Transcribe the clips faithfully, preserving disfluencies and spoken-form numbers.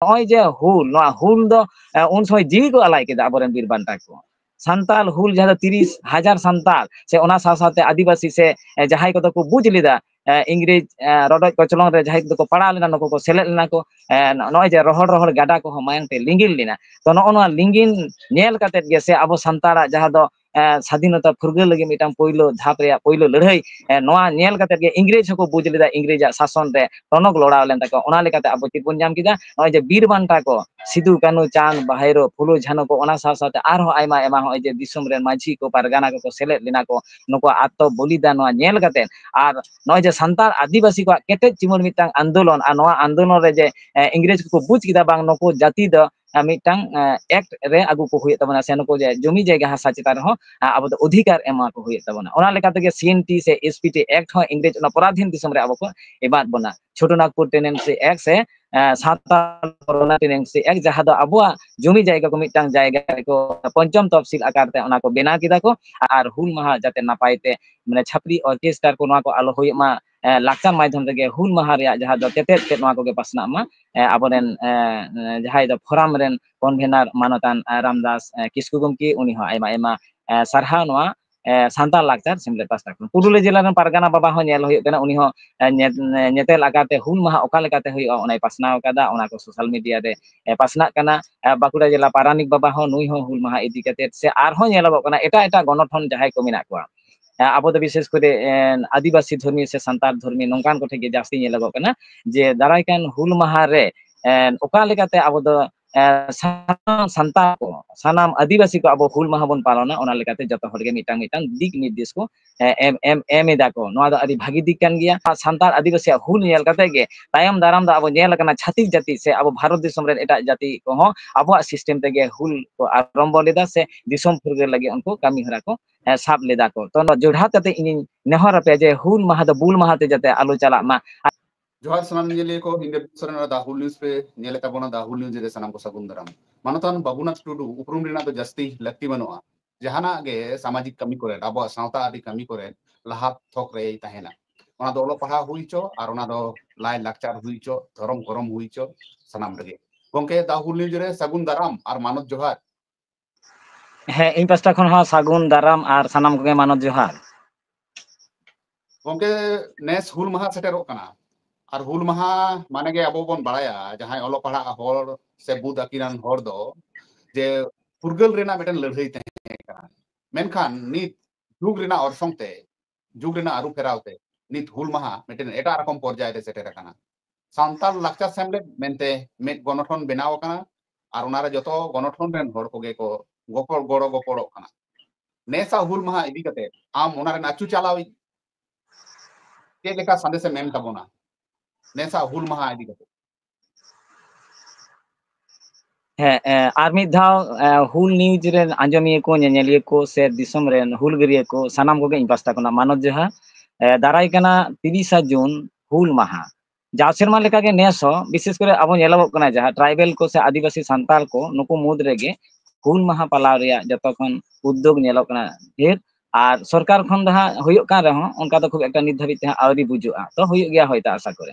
ᱱᱚᱜᱼᱚᱭ ᱡᱮ ᱦᱩᱞ, ᱱᱚᱣᱟ ᱦᱩᱞ ᱫᱚ, ᱮ, ᱩᱱ ᱥᱚᱢᱚᱭ ᱡᱤᱣᱤ ᱠᱚ ᱟᱞᱟᱭ ᱠᱮᱫᱟ ᱟᱵᱚᱨᱮᱱ ᱵᱤᱨ ᱵᱟᱱᱴᱟ ᱠᱚ᱾ ᱥᱟᱱᱛᱟᱲ ᱦᱩᱞ, ᱡᱟᱦᱟᱸ ᱫᱚ ᱛᱤᱨᱤᱥ ᱦᱟᱡᱟᱨ ᱥᱟᱱᱛᱟᱲ ᱥᱮ ᱚᱱᱟ ᱥᱟᱶ ᱥᱟᱶᱛᱮ ᱟᱹᱫᱤᱵᱟᱹᱥᱤ ᱥᱮ, ᱮ, ᱡᱟᱦᱟᱸᱭ ᱠᱚᱫᱚ ᱠᱚ ᱵᱩᱡᱽ ᱞᱮᱫᱟ, ᱮ, ᱤᱝᱨᱮᱡᱽ, ᱮ, ᱨᱚᱰᱚᱡ ᱠᱚᱪᱞᱚᱱ ᱨᱮ ᱡᱟᱦᱟᱸᱭ ᱠᱚᱫᱚ ᱠᱚ ᱯᱟᱲᱟᱣ ᱞᱮᱱᱟ, ᱱᱩᱠᱩ ᱠᱚ ᱥᱮᱞᱮᱫ ᱞᱮᱱᱟ ᱠᱚ, ᱮ, ᱱᱚᱜᱼᱚᱭ ᱡᱮ ᱨᱚᱦᱚᱲ ᱨᱚᱦᱚᱲ ᱜᱟᱰᱟ ᱠᱚᱦᱚᱸ ᱢᱟᱭᱟᱝ ᱛᱮ ᱞᱤᱸᱜᱤᱱ ᱞᱮᱱᱟ᱾ ᱛᱚ, ᱱᱚᱜᱼᱚ ᱱᱚᱣᱟ ᱞᱤᱸᱜᱤᱱ ᱧᱮᱞ ᱠᱟᱛᱮᱫ ᱜᱮ ᱥᱮ ᱟᱵᱚ ᱥᱟᱱᱛᱟᱲᱟᱜ ᱡᱟᱦᱟᱸ ᱫᱚ, ᱮ, ᱥᱟᱫᱷᱤᱱᱚᱛᱟ ᱯᱷᱩᱨᱜᱟᱹᱞ ᱞᱟᱹᱜᱤᱫ ᱢᱤᱫᱴᱟᱝ ᱯᱳᱭᱞᱳ ᱫᱷᱟᱯ ᱨᱮᱭᱟᱜ ᱯᱳᱭᱞᱳ ᱞᱟᱹᱲᱦᱟᱹᱭ, ᱮ, ᱱᱚᱣᱟ ᱧᱮᱞ ᱠᱟᱛᱮᱫ ᱜᱮ ᱤᱝᱨᱮᱡᱽ ᱦᱚᱸᱠᱚ ᱵᱩᱡᱽ ᱞᱮᱫᱟ, ᱤᱝᱨᱮᱡᱽᱟᱜ ᱥᱟᱥᱚᱱ ᱨᱮ ᱴᱚᱱᱚᱠ ᱞᱚᱲᱟᱣ ᱞᱮᱱ ᱛᱟᱠᱚᱣᱟ᱾ ᱚᱱᱟ ᱞᱮᱠᱟᱛᱮ ᱟᱵᱚ ᱪᱮᱫ ᱵᱚᱱ ᱧᱟᱢ ᱠᱮᱫᱟ? ᱱᱚᱜᱼᱚᱭ ᱡᱮ ᱵᱤᱨ ᱵᱟᱱᱴᱟ ᱠᱚ, ᱥᱤᱫᱩ, ᱠᱟᱹᱱᱩ, ᱪᱟᱸᱫᱽ, ᱵᱷᱟᱭᱨᱳ, ᱯᱷᱩᱞᱳ, ᱡᱷᱟᱱᱳ ᱠᱚ, ᱚᱱᱟ ᱥᱟᱶ ᱥᱟᱶᱛᱮ ᱟᱨᱦᱚᱸ ᱟᱭᱢᱟ ᱟᱭᱢᱟ, ᱱᱚᱜᱼᱚᱭ ᱡᱮ ᱫᱤᱥᱚᱢ ᱨᱮᱱ ᱢᱟᱹᱡᱷᱤ ᱠᱚ, ᱯᱟᱨᱜᱟᱱᱟ ᱠᱚᱠᱚ ᱥᱮᱞᱮᱫ ᱞᱮᱱᱟ ᱠᱚ, ᱱᱩᱠᱩᱣᱟᱜ ᱟᱛᱛᱚ ᱵᱚᱞᱤᱫᱟᱱ ᱱᱚᱣᱟ ᱧᱮᱞ ᱠᱟᱛᱮᱫ, ᱟᱨ ᱱᱚᱜᱼᱚᱭ ᱡᱮ ᱥᱟᱱᱛᱟᱲ ᱟᱹᱫᱤᱵᱟᱹᱥᱤ ᱠᱚᱣᱟᱜ ᱠᱮᱴᱮᱡ ᱪᱤᱢᱟᱹᱲ ᱢᱤᱫᱴᱟᱝ ᱟᱱᱫᱳᱞᱚᱱ, ᱟᱨ ᱱᱚᱣᱟ ᱟᱱᱫᱳᱞᱚᱱ ᱨᱮ ᱡᱮ, ᱮ, ᱤᱝᱨᱮᱡᱽ ᱠᱚᱠᱚ ᱵᱩᱡᱽ ᱠᱮᱫᱟ ᱵᱟᱝ ᱱᱩᱠᱩ ᱡᱟᱹᱛᱤ ᱫᱚ, ᱮ, ᱢᱤᱫᱴᱟᱝ, ᱮ, ᱮᱠᱴ ᱨᱮ ᱟᱹᱜᱩ ᱠᱚ ᱦᱩᱭᱩᱜ ᱛᱟᱵᱚᱱᱟ, ᱥᱮ ᱱᱩᱠᱩ ᱡᱮ ᱡᱚᱢᱤ ᱡᱟᱭᱜᱟ ᱦᱟᱥᱟ ᱪᱮᱛᱟᱱ ᱨᱮᱦᱚᱸ, ᱟ, ᱟᱵᱚ ᱫᱚ ᱚᱫᱷᱤᱠᱟᱨ ᱮᱢᱟ ᱠᱚ ᱦᱩᱭᱩᱜ ᱛᱟᱵᱚᱱᱟ᱾ ᱚᱱᱟ ᱞᱮᱠᱟ ᱛᱮᱜᱮ ᱥᱤ ᱮᱱ ᱴᱤ ᱥᱮ ᱮᱥ ᱯᱤ ᱴᱤ ᱮᱠᱴ ᱦᱚᱸ ᱤᱝᱨᱮᱡᱽ ᱚᱱᱟ ᱯᱚᱨᱟᱫᱷᱤᱱ ᱫᱤᱥᱚᱢ ᱨᱮ ᱟᱵᱚ ᱠᱚ ᱮᱢᱟᱫ ᱵᱚᱱᱟ᱾ ᱪᱷᱳᱴᱳ ᱱᱟᱜᱽᱯᱩᱨ ᱴᱮᱱᱮᱱᱥᱤ ᱮᱠᱴ ᱥᱮ, ᱮ, ᱥᱟᱱᱛᱟᱲ ᱯᱟᱨᱜᱟᱱᱟ ᱴᱮᱱᱮᱱᱥᱤ ᱮᱠᱴ, ᱡᱟᱦᱟᱸ ᱫᱚ ᱟᱵᱚᱣᱟᱜ ᱡᱚᱢᱤ ᱡᱟᱭᱜᱟ ᱠᱚ ᱢᱤᱫᱴᱟᱝ ᱡᱟᱭᱜᱟ ᱨᱮᱠᱚ ᱯᱚᱧᱪᱚᱢ ᱛᱚᱯᱥᱤᱞ ᱟᱠᱟᱨ ᱛᱮ ᱚᱱᱟ ᱠᱚ ᱵᱮᱱᱟᱣ ᱠᱮᱫᱟ ᱠᱚ᱾ ᱟᱨ ᱦᱩᱞ ᱢᱟᱦᱟ ᱡᱟᱛᱮ ᱱᱟᱯᱟᱭ ᱛᱮ, ᱢᱟᱱᱮ, ᱪᱷᱟᱹᱯᱨᱤ ᱚᱨᱠᱮᱥᱴᱟᱨ ᱠᱚ ᱱᱚᱣᱟ ᱠᱚ ᱟᱞᱚ ᱦᱩᱭᱩᱜ ᱢᱟ, ᱮ, ᱞᱟᱠᱪᱟᱨ ᱢᱟᱫᱽᱫᱷᱚᱢ ᱛᱮᱜᱮ ᱦᱩᱞ ᱢᱟᱦᱟ ᱨᱮᱭᱟᱜ ᱡᱟᱦᱟᱸ ᱫᱚ ᱛᱮᱛᱮᱫ ᱛᱮᱫ ᱱᱚᱣᱟ ᱠᱚᱜᱮ ᱯᱟᱥᱱᱟᱜ ᱢᱟ᱾ ᱮ, ᱟᱵᱚᱨᱮᱱ, ᱮ, ᱮ, ᱡᱟᱦᱟᱸᱭ ᱫᱚ ᱯᱷᱳᱨᱟᱢ ᱨᱮᱱ ᱠᱚᱱᱵᱷᱮᱱᱟᱨ ᱢᱟᱱᱚᱛᱟᱱ, ᱮ, ᱨᱟᱢᱫᱟᱥ, ᱮ, ᱠᱤᱥᱠᱩ ᱜᱚᱢᱠᱮ, ᱩᱱᱤ ᱦᱚᱸ ᱟᱭᱢᱟ ᱟᱭᱢᱟ, ᱮ, ᱥᱟᱨᱦᱟᱣ ᱱᱚᱣᱟ, ᱮ, ᱥᱟᱱᱛᱟᱲ ᱞᱟᱠᱪᱟᱨ ᱥᱮᱢᱞᱮᱫ ᱯᱟᱥᱴᱟ ᱠᱷᱚᱱ᱾ ᱯᱩᱨᱩᱞᱤᱭᱟᱹ ᱡᱮᱞᱟ ᱨᱮᱱ ᱯᱟᱨᱜᱟᱱᱟ ᱵᱟᱵᱟ ᱦᱚᱸ ᱧᱮᱞ ᱦᱩᱭᱩᱜ ᱠᱟᱱᱟ, ᱩᱱᱤ ᱦᱚᱸ, ᱮ, ᱧᱮ-, ᱧᱮ-, ᱧᱮᱛᱮᱞ ᱟᱠᱟᱨ ᱛᱮ ᱦᱩᱞ ᱢᱟᱦᱟ ᱚᱠᱟ ᱞᱮᱠᱟᱛᱮ ᱦᱩᱭᱩᱜᱼᱟ, ᱚᱱᱟᱭ ᱯᱟᱥᱱᱟᱣ ᱟᱠᱟᱫᱟ, ᱚᱱᱟ ᱠᱚ ᱥᱳᱥᱟᱞ ᱢᱤᱰᱤᱭᱟ ᱨᱮ, ᱮ, ᱯᱟᱥᱱᱟᱜ ᱠᱟᱱᱟ᱾ ᱮ, ᱵᱟᱸᱠᱩᱲᱟ ᱡᱮᱞᱟ ᱯᱟᱨᱟᱱᱤᱠ ᱵᱟᱵᱟ ᱦᱚᱸ, ᱱᱩᱭ ᱦᱚᱸ ᱦᱩᱞ ᱢᱟᱦᱟ ᱤᱫᱤ ᱠᱟᱛᱮᱫ ᱥᱮ ᱟᱨᱦᱚᱸ ᱧᱮᱞᱚᱜᱚᱜ ᱠᱟᱱᱟ ᱮᱴᱟᱜ ᱮᱴᱟᱜ ᱜᱚᱱᱚᱴᱷᱚᱱ ᱡᱟᱦᱟᱸᱭ ᱠᱚ ᱢᱮᱱᱟᱜ ᱠᱚᱣᱟ, ᱮ, ᱟᱵᱚ ᱫᱚ ᱵᱤᱥᱮᱥ ᱠᱚᱨᱮ, ᱮ, ᱟᱹᱫᱤᱵᱟᱹᱥᱤ ᱫᱷᱚᱨᱢᱤ ᱥᱮ ᱥᱟᱱᱛᱟᱲ ᱫᱷᱚᱨᱢᱤ ᱱᱚᱝᱠᱟᱱ ᱠᱚᱴᱷᱮᱱ ᱜᱮ ᱡᱟᱹᱥᱛᱤ ᱧᱮᱞᱚᱜᱚᱜ ᱠᱟᱱᱟ ᱡᱮ ᱫᱟᱨᱟᱭ ᱠᱟᱱ ᱦᱩᱞ ᱢᱟᱦᱟ ᱨᱮ, ᱮ, ᱚᱠᱟ ᱞᱮᱠᱟᱛᱮ ᱟᱵᱚ ᱫᱚ, ᱮ, ᱥᱟᱱᱟᱢ ᱥᱟᱱᱛᱟᱲ ᱠᱚ, ᱥᱟᱱᱟᱢ ᱟᱹᱫᱤᱵᱟᱹᱥᱤ ᱠᱚ ᱟᱵᱚ ᱦᱩᱞ ᱢᱟᱦᱟ ᱵᱚᱱ ᱯᱟᱞᱚᱱᱟ, ᱚᱱᱟ ᱞᱮᱠᱟᱛᱮ ᱡᱚᱛᱚ ᱦᱚᱲ ᱜᱮ ᱢᱤᱫᱴᱟᱝ ᱢᱤᱫᱴᱟᱝ ᱫᱤᱠ ᱱᱤᱨᱫᱮᱥ ᱠᱚ, ᱮ, ᱮᱢ, ᱮᱢ, ᱮᱢ ᱮᱫᱟ ᱠᱚ᱾ ᱱᱚᱣᱟ ᱫᱚ ᱟᱹᱰᱤ ᱵᱷᱟᱹᱜᱤ ᱫᱤᱠ ᱠᱟᱱ ᱜᱮᱭᱟ᱾ ᱟᱨ ᱥᱟᱱᱛᱟᱲ ᱟᱹᱫᱤᱵᱟᱹᱥᱤᱭᱟᱜ ᱦᱩᱞ ᱧᱮᱞ ᱠᱟᱛᱮ ᱜᱮ ᱛᱟᱭᱚᱢ ᱫᱟᱨᱟᱢ ᱫᱚ ᱟᱵᱚ ᱧᱮᱞ ᱟᱠᱟᱱᱟ ᱪᱷᱟᱹᱛᱤᱠ ᱡᱟᱹᱛᱤ ᱥᱮ ᱟᱵᱚ ᱵᱷᱟᱨᱚᱛ ᱫᱤᱥᱚᱢ ᱨᱮᱱ ᱮᱴᱟᱜ ᱡᱟᱹᱛᱤ ᱠᱚᱦᱚᱸ ᱟᱵᱚᱣᱟᱜ ᱥᱤᱥᱴᱮᱢ ᱛᱮᱜᱮ ᱦᱩᱞ ᱠᱚ ᱟᱨᱚᱢᱵᱚ ᱞᱮᱫᱟ ᱥᱮ ᱫᱤᱥᱚᱢ ᱯᱷᱩᱨᱜᱟᱹᱞ ᱞᱟᱹᱜᱤᱫ ᱩᱱᱠᱩ ᱠᱟᱹᱢᱤ ᱦᱚᱨᱟ ᱠᱚ, ᱮ, ᱥᱟᱵ ᱞᱮᱫᱟ ᱠᱚ᱾ ᱛᱚ, ᱱᱚᱣᱟ ᱡᱚᱲᱦᱟᱛ ᱠᱟᱛᱮ ᱤᱧᱤᱧ ᱱᱮᱦᱚᱨ ᱟᱯᱮᱭᱟ ᱡᱮ ᱦᱩᱞ ᱢᱟᱦᱟ ᱫᱚ ᱵᱩᱞ ᱢᱟᱦᱟ ᱛᱮ ᱡᱟᱛᱮ ᱟᱞᱚ ᱪᱟᱞᱟᱜ ᱢᱟ᱾ ᱡᱚᱦᱟᱨ ᱥᱟᱱᱟᱢ ᱧᱮᱧᱮᱞᱤᱭᱟᱹ ᱠᱚ, ᱤᱧ ᱫᱮᱵ ᱥᱚᱨᱮᱱ ᱟᱨ The Whole News ᱯᱮ ᱧᱮᱞᱮᱫ ᱛᱟᱵᱚᱱᱟ᱾ The Whole News ᱨᱮ ᱥᱟᱱᱟᱢ ᱠᱚ ᱥᱟᱹᱜᱩᱱ ᱫᱟᱨᱟᱢ᱾ ᱢᱟᱱᱚᱛᱟᱱ ᱵᱟᱵᱩᱱᱟᱛᱷ ᱴᱩᱰᱩ ᱩᱯᱨᱩᱢ ᱨᱮᱱᱟᱜ ᱫᱚ ᱡᱟᱹᱥᱛᱤ ᱞᱟᱹᱠᱛᱤ ᱵᱟᱹᱱᱩᱜᱼᱟ᱾ ᱡᱟᱦᱟᱱᱟᱜ ᱜᱮ ᱥᱟᱢᱟᱡᱤᱠ ᱠᱟᱹᱢᱤ ᱠᱚᱨᱮ, ᱟᱵᱚᱣᱟᱜ ᱥᱟᱶᱛᱟ ᱟᱹᱨᱤ ᱠᱟᱹᱢᱤ ᱠᱚᱨᱮ ᱞᱟᱦᱟ ᱛᱷᱚᱠ ᱨᱮᱭ ᱛᱟᱦᱮᱱᱟ᱾ ᱚᱱᱟ ᱫᱚ ᱚᱞᱚᱜ ᱯᱟᱲᱦᱟᱣ ᱦᱩᱭ ᱦᱚᱪᱚ, ᱟᱨ ᱚᱱᱟ ᱫᱚ ᱞᱟᱭ ᱞᱟᱠᱪᱟᱨ ᱦᱩᱭ ᱦᱚᱪᱚ, ᱫᱷᱚᱨᱚᱢ ᱠᱚᱨᱚᱢ ᱦᱩᱭ ᱦᱚᱪᱚ, ᱥᱟᱱᱟᱢ ᱨᱮᱜᱮ᱾ ᱜᱚᱝᱠᱮ, ᱫᱟ ᱦᱩᱞ ᱱᱤᱭᱩᱡᱽ ᱨᱮ ᱥᱟᱹᱜᱩᱱ ᱫᱟᱨᱟᱢ ᱟᱨ ᱢᱟᱱᱚᱛ ᱡᱚᱦᱟᱨ᱾ ᱦᱮᱸ, ᱤᱧ ᱯᱟᱥᱴᱟ ᱠᱷᱚᱱ ᱦᱚᱸ ᱥᱟᱹᱜᱩᱱ ᱫᱟᱨᱟᱢ ᱟᱨ ᱥᱟᱱᱟᱢ ᱠᱚᱜᱮ ᱢᱟᱱᱚᱛ ᱡᱚᱦᱟᱨ᱾ ᱜᱚᱝᱠᱮ, ᱱᱮᱥ ᱦᱩᱞ ᱢᱟᱦᱟ ᱥᱮᱴᱮᱨᱚᱜ ᱠᱟᱱᱟ, ᱟᱨ ᱦᱩᱞ ᱢᱟᱦᱟ ᱢᱟᱱᱮ ᱜᱮ ᱟᱵᱚ ᱵᱚᱱ ᱵᱟᱲᱟᱭᱟ, ᱡᱟᱦᱟᱸᱭ ᱚᱞᱚᱜ ᱯᱟᱲᱦᱟᱜ ᱦᱚᱲ ᱥᱮ ᱵᱩᱫ ᱟᱹᱠᱤᱞᱟᱱ ᱦᱚᱲ ᱫᱚ, ᱡᱮ ᱯᱷᱩᱨᱜᱟᱹᱞ ᱨᱮᱱᱟᱜ ᱢᱤᱫᱴᱮᱱ ᱞᱟᱹᱲᱦᱟᱹᱭ ᱛᱟᱦᱮᱸ ᱠᱟᱱᱟ᱾ ᱢᱮᱱᱠᱷᱟᱱ ᱱᱤᱛ ᱡᱩᱜᱽ ᱨᱮᱱᱟᱜ ᱚᱨᱥᱚᱝ ᱛᱮ, ᱡᱩᱜᱽ ᱨᱮᱱᱟᱜ ᱟᱹᱨᱩ ᱯᱷᱮᱨᱟᱣ ᱛᱮ ᱱᱤᱛ ᱦᱩᱞ ᱢᱟᱦᱟ ᱢᱤᱫᱴᱮᱱ ᱮᱴᱟᱜ ᱨᱚᱠᱚᱢ ᱯᱚᱨᱡᱟᱭ ᱨᱮ ᱥᱮᱴᱮᱨ ᱟᱠᱟᱱᱟ᱾ ᱥᱟᱱᱛᱟᱲ ᱞᱟᱠᱪᱟᱨ ᱥᱮᱢᱞᱮᱫ ᱢᱮᱱᱛᱮ ᱢᱤᱫ ᱜᱚᱱᱚᱴᱷᱚᱱ ᱵᱮᱱᱟᱣ ᱟᱠᱟᱱᱟ, ᱟᱨ ᱚᱱᱟᱨᱮ ᱡᱚᱛᱚ ᱜᱚᱱᱚᱴᱷᱚᱱ ᱨᱮᱱ ᱦᱚᱲ ᱠᱚᱜᱮ ᱠᱚ ᱜᱚᱯᱚᱲ, ᱜᱚᱲᱚ ᱜᱚᱯᱚᱲᱚᱜ ᱠᱟᱱᱟ᱾ ᱱᱮᱥᱟᱜ ᱦᱩᱞ ᱢᱟᱦᱟ ᱤᱫᱤ ᱠᱟᱛᱮ ᱟᱢ ᱚᱱᱟ ᱨᱮᱱᱟᱜ ᱟᱹᱪᱩ ᱪᱟᱞᱟᱣᱤᱡ ᱪᱮᱫ ᱞᱮᱠᱟ ᱥᱟᱸᱫᱮᱥᱮᱢ ᱮᱢ ᱛᱟᱵᱚᱱᱟ ᱱᱮᱥᱟᱜ ᱦᱩᱞ ᱢᱟᱦᱟ ᱤᱫᱤ ᱠᱟᱛᱮ? ᱦᱮᱸ, ᱮ, ᱟᱨ ᱢᱤᱫ ᱫᱷᱟᱣ, ᱮ, ᱦᱩᱞ ᱱᱤᱭᱩᱡᱽ ᱨᱮᱱ ᱟᱸᱡᱚᱢᱤᱭᱟᱹ ᱠᱚ, ᱧᱮᱧᱮᱞᱤᱭᱟᱹ ᱠᱚ ᱥᱮ ᱫᱤᱥᱚᱢ ᱨᱮᱱ ᱦᱩᱞᱜᱟᱹᱨᱤᱭᱟᱹ ᱠᱚ, ᱥᱟᱱᱟᱢ ᱠᱚᱜᱮ ᱤᱧ ᱯᱟᱥᱴᱟ ᱠᱷᱚᱱᱟᱜ ᱢᱟᱱᱚᱛ ᱡᱚᱦᱟᱨ᱾ ᱮ, ᱫᱟᱨᱟᱭ ᱠᱟᱱᱟ ᱛᱤᱨᱤᱥᱟ ᱡᱩᱱ ᱦᱩᱞ ᱢᱟᱦᱟ᱾ ᱡᱟᱣ ᱥᱮᱨᱢᱟ ᱞᱮᱠᱟᱜᱮ ᱱᱮᱥ ᱦᱚᱸ ᱵᱤᱥᱮᱥ ᱠᱚᱨᱮ ᱟᱵᱚ ᱧᱮᱞᱚᱜᱚᱜ ᱠᱟᱱᱟ, ᱡᱟᱦᱟᱸ ᱴᱨᱟᱭᱵᱮᱞ ᱠᱚ ᱥᱮ ᱟᱹᱫᱤᱵᱟᱹᱥᱤ ᱥᱟᱱᱛᱟᱲ ᱠᱚ, ᱱᱩᱠᱩ ᱢᱩᱫᱽ ᱨᱮᱜᱮ ᱦᱩᱞ ᱢᱟᱦᱟ ᱯᱟᱞᱟᱣ ᱨᱮᱭᱟᱜ ᱡᱚᱛᱚ ᱠᱷᱚᱱ ᱩᱫᱽᱫᱳᱜᱽ ᱧᱮᱞᱚᱜ ᱠᱟᱱᱟ ᱰᱷᱮᱨ᱾ ᱟᱨ ᱥᱚᱨᱠᱟᱨ ᱠᱷᱚᱱ ᱫᱚ ᱦᱟᱸᱜ ᱦᱩᱭᱩᱜ ᱠᱟᱱ ᱨᱮᱦᱚᱸ, ᱚᱱᱠᱟ ᱫᱚ ᱠᱷᱩᱵ ᱮᱠᱴᱟ ᱱᱤᱛ ᱫᱷᱟᱹᱵᱤᱡ ᱛᱮ ᱦᱟᱸᱜ ᱟᱹᱣᱨᱤ ᱵᱩᱡᱩᱜᱼᱟ, ᱛᱚ ᱦᱩᱭᱩᱜ ᱜᱮᱭᱟ ᱦᱚᱭᱛᱳ, ᱟᱥᱟ ᱠᱚᱨᱮ᱾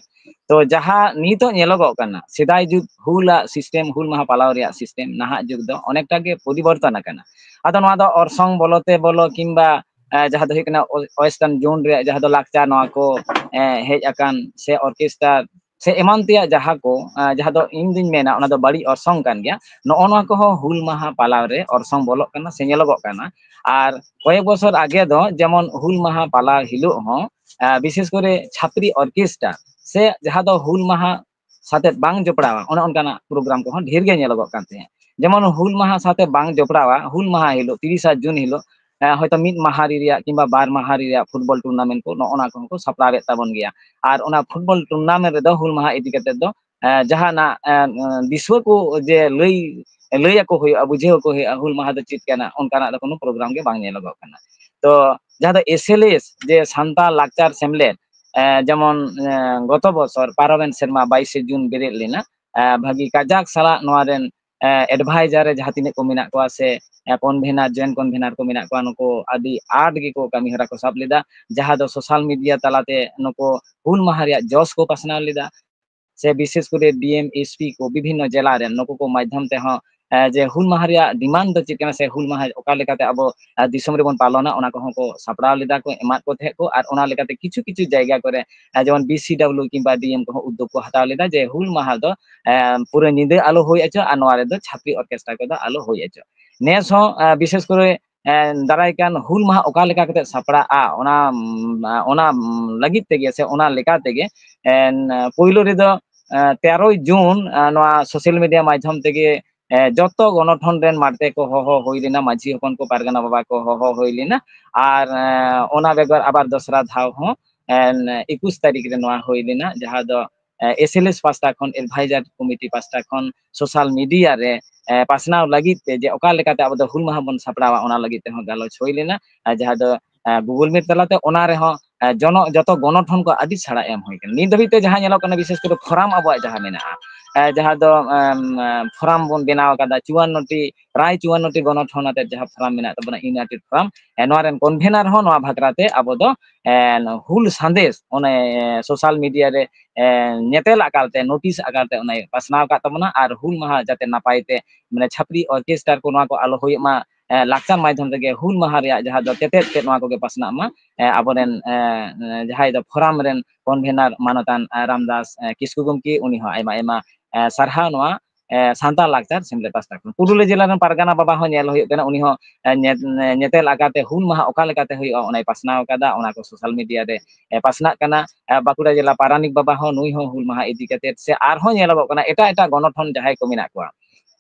ᱛᱚ ᱡᱟᱦᱟᱸ ᱱᱤᱛᱚᱜ ᱧᱮᱞᱚᱜᱚᱜ ᱠᱟᱱᱟ, ᱥᱮᱫᱟᱭ ᱡᱩᱜᱽ ᱦᱩᱞᱟᱜ ᱥᱤᱥᱴᱮᱢ, ᱦᱩᱞ ᱢᱟᱦᱟ ᱯᱟᱞᱟᱣ ᱨᱮᱭᱟᱜ ᱥᱤᱥᱴᱮᱢ, ᱱᱟᱦᱟᱜ ᱡᱩᱜᱽ ᱫᱚ ᱚᱱᱮᱠᱴᱟ ᱜᱮ ᱯᱚᱨᱤᱵᱚᱨᱛᱚᱱ ᱟᱠᱟᱱᱟ᱾ ᱟᱫᱚ ᱱᱚᱣᱟ ᱫᱚ ᱚᱨᱥᱚᱝ ᱵᱚᱞᱚ ᱛᱮ ᱵᱚᱞᱚ ᱠᱤᱝᱵᱟ, ᱮ, ᱡᱟᱦᱟᱸ ᱫᱚ ᱦᱩᱭᱩᱜ ᱠᱟᱱᱟ ᱳᱭ-, ᱳᱭᱮᱥᱴᱟᱨᱱ ᱡᱳᱱ ᱨᱮᱭᱟᱜ ᱡᱟᱦᱟᱸ ᱫᱚ ᱞᱟᱠᱪᱟᱨ, ᱱᱚᱣᱟ ᱠᱚ, ᱮ, ᱦᱮᱡ ᱟᱠᱟᱱ ᱥᱮ ᱚᱨᱠᱮᱥᱴᱟᱨ ᱥᱮ ᱮᱢᱟᱱ ᱛᱮᱭᱟᱜ ᱡᱟᱦᱟᱸ ᱠᱚ, ᱮ, ᱡᱟᱦᱟᱸ ᱫᱚ ᱤᱧ ᱫᱩᱧ ᱢᱮᱱᱟ ᱚᱱᱟ ᱫᱚ ᱵᱟᱹᱲᱤᱡ ᱚᱨᱥᱚᱝ ᱠᱟᱱ ᱜᱮᱭᱟ, ᱱᱚᱜᱼᱚ ᱱᱚᱣᱟ ᱠᱚᱦᱚᱸ ᱦᱩᱞ ᱢᱟᱦᱟ ᱯᱟᱞᱟᱣ ᱨᱮ ᱚᱨᱥᱚᱝ ᱵᱚᱞᱚᱜ ᱠᱟᱱᱟ ᱥᱮ ᱧᱮᱞᱚᱜᱚᱜ ᱠᱟᱱᱟ᱾ ᱟᱨ ᱠᱚᱭᱮᱠ ᱵᱚᱪᱷᱚᱨ ᱟᱜᱮ ᱫᱚ ᱡᱮᱢᱚᱱ ᱦᱩᱞ ᱢᱟᱦᱟ ᱯᱟᱞᱟᱣ ᱦᱤᱞᱳᱜ ᱦᱚᱸ, ᱮ, ᱵᱤᱥᱮᱥ ᱠᱚᱨᱮ ᱪᱷᱟᱯᱨᱤ ᱚᱨᱠᱮᱥᱴᱟᱨ ᱥᱮ ᱡᱟᱦᱟᱸ ᱫᱚ ᱦᱩᱞ ᱢᱟᱦᱟ ᱥᱟᱛᱮ ᱵᱟᱝ ᱡᱚᱯᱲᱟᱣᱟ, ᱚᱱᱮ ᱚᱱᱠᱟᱱᱟᱜ ᱯᱨᱳᱜᱨᱟᱢ ᱠᱚᱦᱚᱸ ᱰᱷᱮᱨ ᱜᱮ ᱧᱮᱞᱚᱜᱚᱜ ᱠᱟᱱ ᱛᱟᱦᱮᱸᱫ᱾ ᱡᱮᱢᱚᱱ ᱦᱩᱞ ᱢᱟᱦᱟ ᱥᱟᱶᱛᱮ ᱵᱟᱝ ᱡᱚᱯᱲᱟᱣᱟ, ᱦᱩᱞ ᱢᱟᱦᱟ ᱦᱤᱞᱳᱜ, ᱛᱤᱨᱤᱥᱟ ᱡᱩᱱ ᱦᱤᱞᱳᱜ, ᱮ, ᱦᱚᱭᱛᱳ ᱢᱤᱫ ᱢᱟᱦᱟ ᱨᱮᱭᱟᱜ ᱠᱤᱝᱵᱟ ᱵᱟᱨ ᱢᱟᱦᱟ ᱨᱮᱭᱟᱜ ᱯᱷᱩᱴᱵᱚᱞ ᱴᱩᱨᱱᱟᱢᱮᱱᱴ ᱠᱚ, ᱱᱚᱜᱼᱚ ᱱᱟ ᱠᱚᱦᱚᱸ ᱠᱚ ᱥᱟᱯᱲᱟᱣᱮᱫ ᱛᱟᱵᱚᱱ ᱜᱮᱭᱟ᱾ ᱟᱨ ᱚᱱᱟ ᱯᱷᱩᱴᱵᱚᱞ ᱴᱩᱨᱱᱟᱢᱮᱱᱴ ᱨᱮᱫᱚ ᱦᱩᱞ ᱢᱟᱦᱟ ᱤᱫᱤ ᱠᱟᱛᱮ ᱫᱚ, ᱮ, ᱡᱟᱦᱟᱱᱟᱜ, ᱮ, ᱫᱤᱥᱩᱣᱟᱹ ᱠᱚ ᱡᱮ ᱞᱟᱹᱭ, ᱞᱟᱹᱭ ᱟᱠᱚ ᱦᱩᱭᱩᱜᱼᱟ, ᱵᱩᱡᱷᱟᱹᱣ ᱟᱠᱚ ᱦᱩᱭᱩᱜᱼᱟ, ᱦᱩᱞ ᱢᱟᱦᱟ ᱫᱚ ᱪᱮᱫ ᱠᱟᱱᱟ, ᱚᱱᱠᱟᱱᱟᱜ ᱫᱚ ᱠᱳᱱᱳ ᱯᱨᱳᱜᱨᱟᱢ ᱜᱮ ᱵᱟᱝ ᱧᱮᱞᱚᱜᱚᱜ ᱠᱟᱱᱟ᱾ ᱛᱚ ᱡᱟᱦᱟᱸ ᱫᱚ ᱮᱥ ᱮᱞ ᱮᱥ, ᱡᱮ ᱥᱟᱱᱛᱟᱲ ᱞᱟᱠᱪᱟᱨ ᱥᱮᱢᱞᱮᱫ, ᱮ, ᱡᱮᱢᱚᱱ, ᱮ, ᱜᱚᱛᱚ ᱵᱚᱪᱷᱚᱨ ᱯᱟᱨᱚᱢᱮᱱ ᱥᱮᱨᱢᱟ ᱵᱟᱭᱤᱥᱮ ᱡᱩᱱ ᱵᱮᱨᱮᱫ ᱞᱮᱱᱟ, ᱮ, ᱵᱷᱟᱹᱜᱤ ᱠᱟᱡᱟᱠ ᱥᱟᱞᱟᱜ ᱱᱚᱣᱟ ᱨᱮᱱ, ᱮ, ᱮᱰᱵᱷᱟᱭᱡᱟᱨ ᱨᱮ ᱡᱟᱦᱟᱸ ᱛᱤᱱᱟᱹᱜ ᱠᱚ ᱢᱮᱱᱟᱜ ᱠᱚᱣᱟ ᱥᱮ, ᱮ, ᱠᱚᱱᱵᱷᱮᱱᱟᱨ, ᱡᱚᱭᱮᱱᱴ ᱠᱚᱱᱵᱷᱮᱱᱟᱨ ᱠᱚ ᱢᱮᱱᱟᱜ ᱠᱚᱣᱟ, ᱱᱩᱠᱩ ᱟᱹᱰᱤ ᱟᱸᱴ ᱜᱮᱠᱚ ᱠᱟᱹᱢᱤ ᱦᱚᱨᱟ ᱠᱚ ᱥᱟᱵ ᱞᱮᱫᱟ, ᱡᱟᱦᱟᱸ ᱫᱚ ᱥᱳᱥᱟᱞ ᱢᱤᱰᱤᱭᱟ ᱛᱟᱞᱟᱛᱮ ᱱᱩᱠᱩ ᱦᱩᱞ ᱢᱟᱦᱟ ᱨᱮᱭᱟᱜ ᱡᱚᱥ ᱠᱚ ᱯᱟᱥᱱᱟᱣ ᱞᱮᱫᱟ᱾ ᱥᱮ ᱵᱤᱥᱮᱥ ᱠᱚᱨᱮ ᱰᱤ ᱮᱢ, ᱮᱥ ᱯᱤ ᱠᱚ ᱵᱤᱵᱷᱤᱱᱱᱚ ᱡᱮᱞᱟ ᱨᱮᱱ ᱱᱩᱠᱩ ᱠᱚ ᱢᱟᱫᱽᱫᱷᱚᱢ ᱛᱮᱦᱚᱸ, ᱮ, ᱡᱮ ᱦᱩᱞ ᱢᱟᱦᱟ ᱨᱮᱭᱟᱜ ᱰᱤᱢᱟᱱᱰ ᱫᱚ ᱪᱮᱫ ᱠᱟᱱᱟ ᱥᱮ ᱦᱩᱞ ᱢᱟᱦᱟ ᱚᱠᱟ ᱞᱮᱠᱟᱛᱮ ᱟᱵᱚ, ᱮ, ᱫᱤᱥᱚᱢ ᱨᱮᱵᱚᱱ ᱯᱟᱞᱚᱱᱟ, ᱚᱱᱟ ᱠᱚᱦᱚᱸ ᱠᱚ ᱥᱟᱯᱲᱟᱣ ᱞᱮᱫᱟ ᱠᱚ, ᱮᱢᱟᱫ ᱠᱚ ᱛᱟᱦᱮᱸᱫ ᱠᱚ᱾ ᱟᱨ ᱚᱱᱟ ᱞᱮᱠᱟᱛᱮ ᱠᱤᱪᱷᱩ ᱠᱤᱪᱷᱩ ᱡᱟᱭᱜᱟ ᱠᱚᱨᱮ, ᱮ, ᱡᱮᱢᱚᱱ ᱵᱤ ᱥᱤ ᱰᱟᱵᱞᱤᱭᱩ ᱠᱤᱝᱵᱟ ᱰᱤ ᱮᱢ ᱠᱚᱦᱚᱸ ᱩᱫᱽᱫᱳᱜᱽ ᱠᱚ ᱦᱟᱛᱟᱣ ᱞᱮᱫᱟ ᱡᱮ ᱦᱩᱞ ᱢᱟᱦᱟ ᱫᱚ, ᱮ, ᱯᱩᱨᱟᱹ ᱧᱤᱫᱟᱹ ᱟᱞᱚ ᱦᱩᱭ ᱦᱚᱪᱚ ᱟᱨ ᱱᱚᱣᱟ ᱨᱮᱫᱚ ᱪᱷᱟᱯᱨᱤ ᱚᱨᱠᱮᱥᱴᱨᱟ ᱠᱚᱫᱚ ᱟᱞᱚ ᱦᱩᱭ ᱦᱚᱪᱚ᱾ ᱱᱮᱥ ᱦᱚᱸ, ᱮ, ᱵᱤᱥᱮᱥ ᱠᱚᱨᱮ ᱮ, ᱫᱟᱨᱟᱭ ᱠᱟᱱ ᱦᱩᱞ ᱢᱟᱦᱟ ᱚᱠᱟ ᱞᱮᱠᱟ ᱠᱟᱛᱮ ᱥᱟᱯᱲᱟᱜᱼᱟ, ᱚᱱᱟ, ᱚᱱᱟ ᱞᱟᱹᱜᱤᱫ ᱛᱮᱜᱮ ᱥᱮ ᱚᱱᱟ ᱞᱮᱠᱟ ᱛᱮᱜᱮ, ᱮ, ᱯᱳᱭᱞᱳ ᱨᱮᱫᱚ, ᱮ, ᱛᱮᱨᱚᱭ ᱡᱩᱱ, ᱮ, ᱱᱚᱣᱟ ᱥᱳᱥᱟᱞ ᱢᱤᱰᱤᱭᱟ ᱢᱟᱫᱽᱫᱷᱚᱢ ᱛᱮᱜᱮ, ᱮ, ᱡᱚᱛᱚ ᱜᱚᱱᱚᱴᱷᱚᱱ ᱨᱮᱱ ᱢᱟᱲᱛᱮ ᱠᱚ ᱦᱚᱦᱚ ᱦᱩᱭ ᱞᱮᱱᱟ, ᱢᱟᱹᱡᱷᱤ ᱦᱚᱯᱚᱱ ᱠᱚ, ᱯᱟᱨᱜᱟᱱᱟ ᱵᱟᱵᱟ ᱠᱚ ᱦᱚᱦᱚ ᱦᱩᱭ ᱞᱮᱱᱟ᱾ ᱟᱨ, ᱮ, ᱚᱱᱟ ᱵᱮᱜᱚᱨ ᱟᱵᱟᱨ ᱫᱚᱥᱨᱟ ᱫᱷᱟᱣ ᱦᱚᱸ, ᱮ, ᱮᱠᱩᱥ ᱛᱟᱹᱨᱤᱠᱷ ᱨᱮ ᱱᱚᱣᱟ ᱦᱩᱭ ᱞᱮᱱᱟ, ᱡᱟᱦᱟᱸ ᱫᱚ, ᱮ, ᱮᱥ ᱮᱞ ᱮᱥ ᱯᱟᱥᱴᱟ ᱠᱷᱚᱱ, ᱮᱰᱵᱷᱟᱭᱡᱟᱨ ᱠᱚᱢᱤᱴᱤ ᱯᱟᱥᱴᱟ ᱠᱷᱚᱱ ᱥᱳᱥᱟᱞ ᱢᱤᱰᱤᱭᱟ ᱨᱮ, ᱮ, ᱯᱟᱥᱱᱟᱣ ᱞᱟᱹᱜᱤᱫ ᱛᱮ ᱡᱮ ᱚᱠᱟ ᱞᱮᱠᱟᱛᱮ ᱟᱵᱚ ᱫᱚ ᱦᱩᱞ ᱢᱟᱦᱟ ᱵᱚᱱ ᱥᱟᱯᱲᱟᱣᱟ, ᱚᱱᱟ ᱞᱟᱹᱜᱤᱫ ᱛᱮᱦᱚᱸ ᱜᱟᱞᱚᱪ ᱦᱩᱭ ᱞᱮᱱᱟ, ᱮ, ᱡᱟᱦᱟᱸ ᱫᱚ, ᱮ, ᱜᱩᱜᱩᱞ ᱢᱤᱴ ᱛᱟᱞᱟᱛᱮ᱾ ᱚᱱᱟ ᱨᱮᱦᱚᱸ, ᱮ, ᱡᱚᱱᱚ-, ᱡᱚᱛᱚ ᱜᱚᱱᱚᱴᱷᱚᱱ ᱠᱚ ᱟᱹᱰᱤ ᱥᱟᱲᱟ ᱮᱢ ᱦᱩᱭ ᱠᱟᱱᱟ᱾ ᱱᱤᱛ ᱫᱷᱟᱹᱵᱤᱡ ᱛᱮ ᱡᱟᱦᱟᱸ ᱧᱮᱞᱚᱜ ᱠᱟᱱᱟ, ᱵᱤᱥᱮᱥ ᱠᱚᱨᱮ ᱯᱷᱳᱨᱟᱢ ᱟᱵᱚᱣᱟᱜ ᱡᱟᱦᱟᱸ ᱢᱮᱱᱟᱜᱼᱟ, ᱮ, ᱡᱟᱦᱟᱸ ᱫᱚ, ᱮᱢ, ᱮ, ᱯᱷᱳᱨᱟᱢ ᱵᱚᱱ ᱵᱮᱱᱟᱣ ᱟᱠᱟᱫᱟ, ᱪᱩᱣᱟᱱᱱᱚ ᱴᱤ, ᱯᱨᱟᱭ ᱪᱩᱣᱟᱱᱱᱚ ᱴᱤ ᱜᱚᱱᱚᱴᱷᱚᱱ ᱟᱛᱮᱫ ᱡᱟᱦᱟᱸ ᱯᱷᱳᱨᱟᱢ ᱢᱮᱱᱟᱜ ᱛᱟᱵᱚᱱᱟ, ᱤᱭᱩᱱᱟᱭᱴᱮᱰ ᱯᱷᱳᱨᱟᱢ, ᱮ, ᱱᱚᱣᱟ ᱨᱮᱱ ᱠᱚᱱᱵᱷᱮᱱᱟᱨ ᱦᱚᱸ ᱱᱚᱣᱟ ᱵᱷᱟᱠᱷᱨᱟ ᱛᱮ ᱟᱵᱚ ᱫᱚ, ᱮ, ᱦᱩᱞ ᱥᱟᱸᱫᱮᱥ ᱚᱱᱮ ᱥᱳᱥᱟᱞ ᱢᱤᱰᱤᱭᱟ ᱨᱮ, ᱮ, ᱧᱮᱛᱮᱞ ᱟᱠᱟᱨ ᱛᱮ, ᱱᱳᱴᱤᱥ ᱟᱠᱟᱨ ᱛᱮ ᱚᱱᱮ ᱯᱟᱥᱱᱟᱣ ᱟᱠᱟᱫ ᱛᱟᱵᱚᱱᱟ᱾ ᱟᱨ ᱦᱩᱞ ᱢᱟᱦᱟ ᱡᱟᱛᱮ ᱱᱟᱯᱟᱭ ᱛᱮ, ᱢᱟᱱᱮ, ᱪᱷᱟᱯᱨᱤ ᱚᱨᱠᱮᱥᱴᱟᱨ ᱠᱚ ᱱᱚᱣᱟ ᱠᱚ ᱟᱞᱚ ᱦᱩᱭᱩᱜ ᱢᱟ, ᱮ, ᱞᱟᱠᱪᱟᱨ ᱢᱟᱫᱽᱫᱷᱚᱢ ᱛᱮᱜᱮ ᱦᱩᱞ ᱢᱟᱦᱟ ᱨᱮᱭᱟᱜ ᱡᱟᱦᱟᱸ ᱫᱚ ᱛᱮᱛᱮᱫ ᱛᱮᱫ ᱱᱚᱣᱟ ᱠᱚᱜᱮ ᱯᱟᱥᱱᱟᱜ ᱢᱟ᱾ ᱮ, ᱟᱵᱚᱨᱮᱱ, ᱮ, ᱡᱟᱦᱟᱸᱭ ᱫᱚ ᱯᱷᱳᱨᱟᱢ ᱨᱮᱱ ᱠᱚᱱᱵᱷᱮᱱᱟᱨ ᱢᱟᱱᱚᱛᱟᱱ, ᱮ, ᱨᱟᱢᱫᱟᱥ, ᱮ, ᱠᱤᱥᱠᱩ ᱜᱚᱢᱠᱮ, ᱩᱱᱤ ᱦᱚᱸ ᱟᱭᱢᱟ ᱟᱭᱢᱟ, ᱮ, ᱥᱟᱨᱦᱟᱣ ᱱᱚᱣᱟ, ᱮ, ᱥᱟᱱᱛᱟᱲ ᱞᱟᱠᱪᱟᱨ ᱥᱮᱢᱞᱮᱫ ᱯᱟᱥᱴᱟ ᱠᱷᱚᱱ᱾ ᱯᱩᱨᱩᱞᱤᱭᱟᱹ ᱡᱮᱞᱟ ᱨᱮᱱ ᱯᱟᱨᱜᱟᱱᱟ ᱵᱟᱵᱟ ᱦᱚᱸ ᱧᱮᱞ ᱦᱩᱭᱩᱜ ᱠᱟᱱᱟ, ᱩᱱᱤ ᱦᱚᱸ, ᱮ, ᱧᱮ-, ᱧᱮᱛᱮᱞ ᱟᱠᱟᱨ ᱛᱮ ᱦᱩᱞ ᱢᱟᱦᱟ ᱚᱠᱟ ᱞᱮᱠᱟᱛᱮ ᱦᱩᱭᱩᱜᱼᱟ, ᱚᱱᱟᱭ ᱯᱟᱥᱱᱟᱣ ᱟᱠᱟᱫᱟ, ᱚᱱᱟ ᱠᱚ ᱥᱳᱥᱟᱞ ᱢᱤᱰᱤᱭᱟ ᱨᱮ, ᱮ, ᱯᱟᱥᱱᱟᱜ ᱠᱟᱱᱟ᱾ ᱮ, ᱵᱟᱸᱠᱩᱲᱟ ᱡᱮᱞᱟ ᱯᱟᱨᱟᱱᱤᱠ ᱵᱟᱵᱟ ᱦᱚᱸ, ᱱᱩᱭ ᱦᱚᱸ ᱦᱩᱞ ᱢᱟᱦᱟ ᱤᱫᱤ ᱠᱟᱛᱮᱫ ᱥᱮ ᱟᱨᱦᱚᱸ ᱧᱮᱞᱚᱜᱚᱜ ᱠᱟᱱᱟ ᱮᱴᱟᱜ ᱮᱴᱟᱜ ᱜᱚᱱᱚᱴᱷᱚᱱ ᱡᱟᱦᱟᱸᱭ ᱠᱚ ᱢᱮᱱᱟᱜ ᱠᱚᱣᱟ,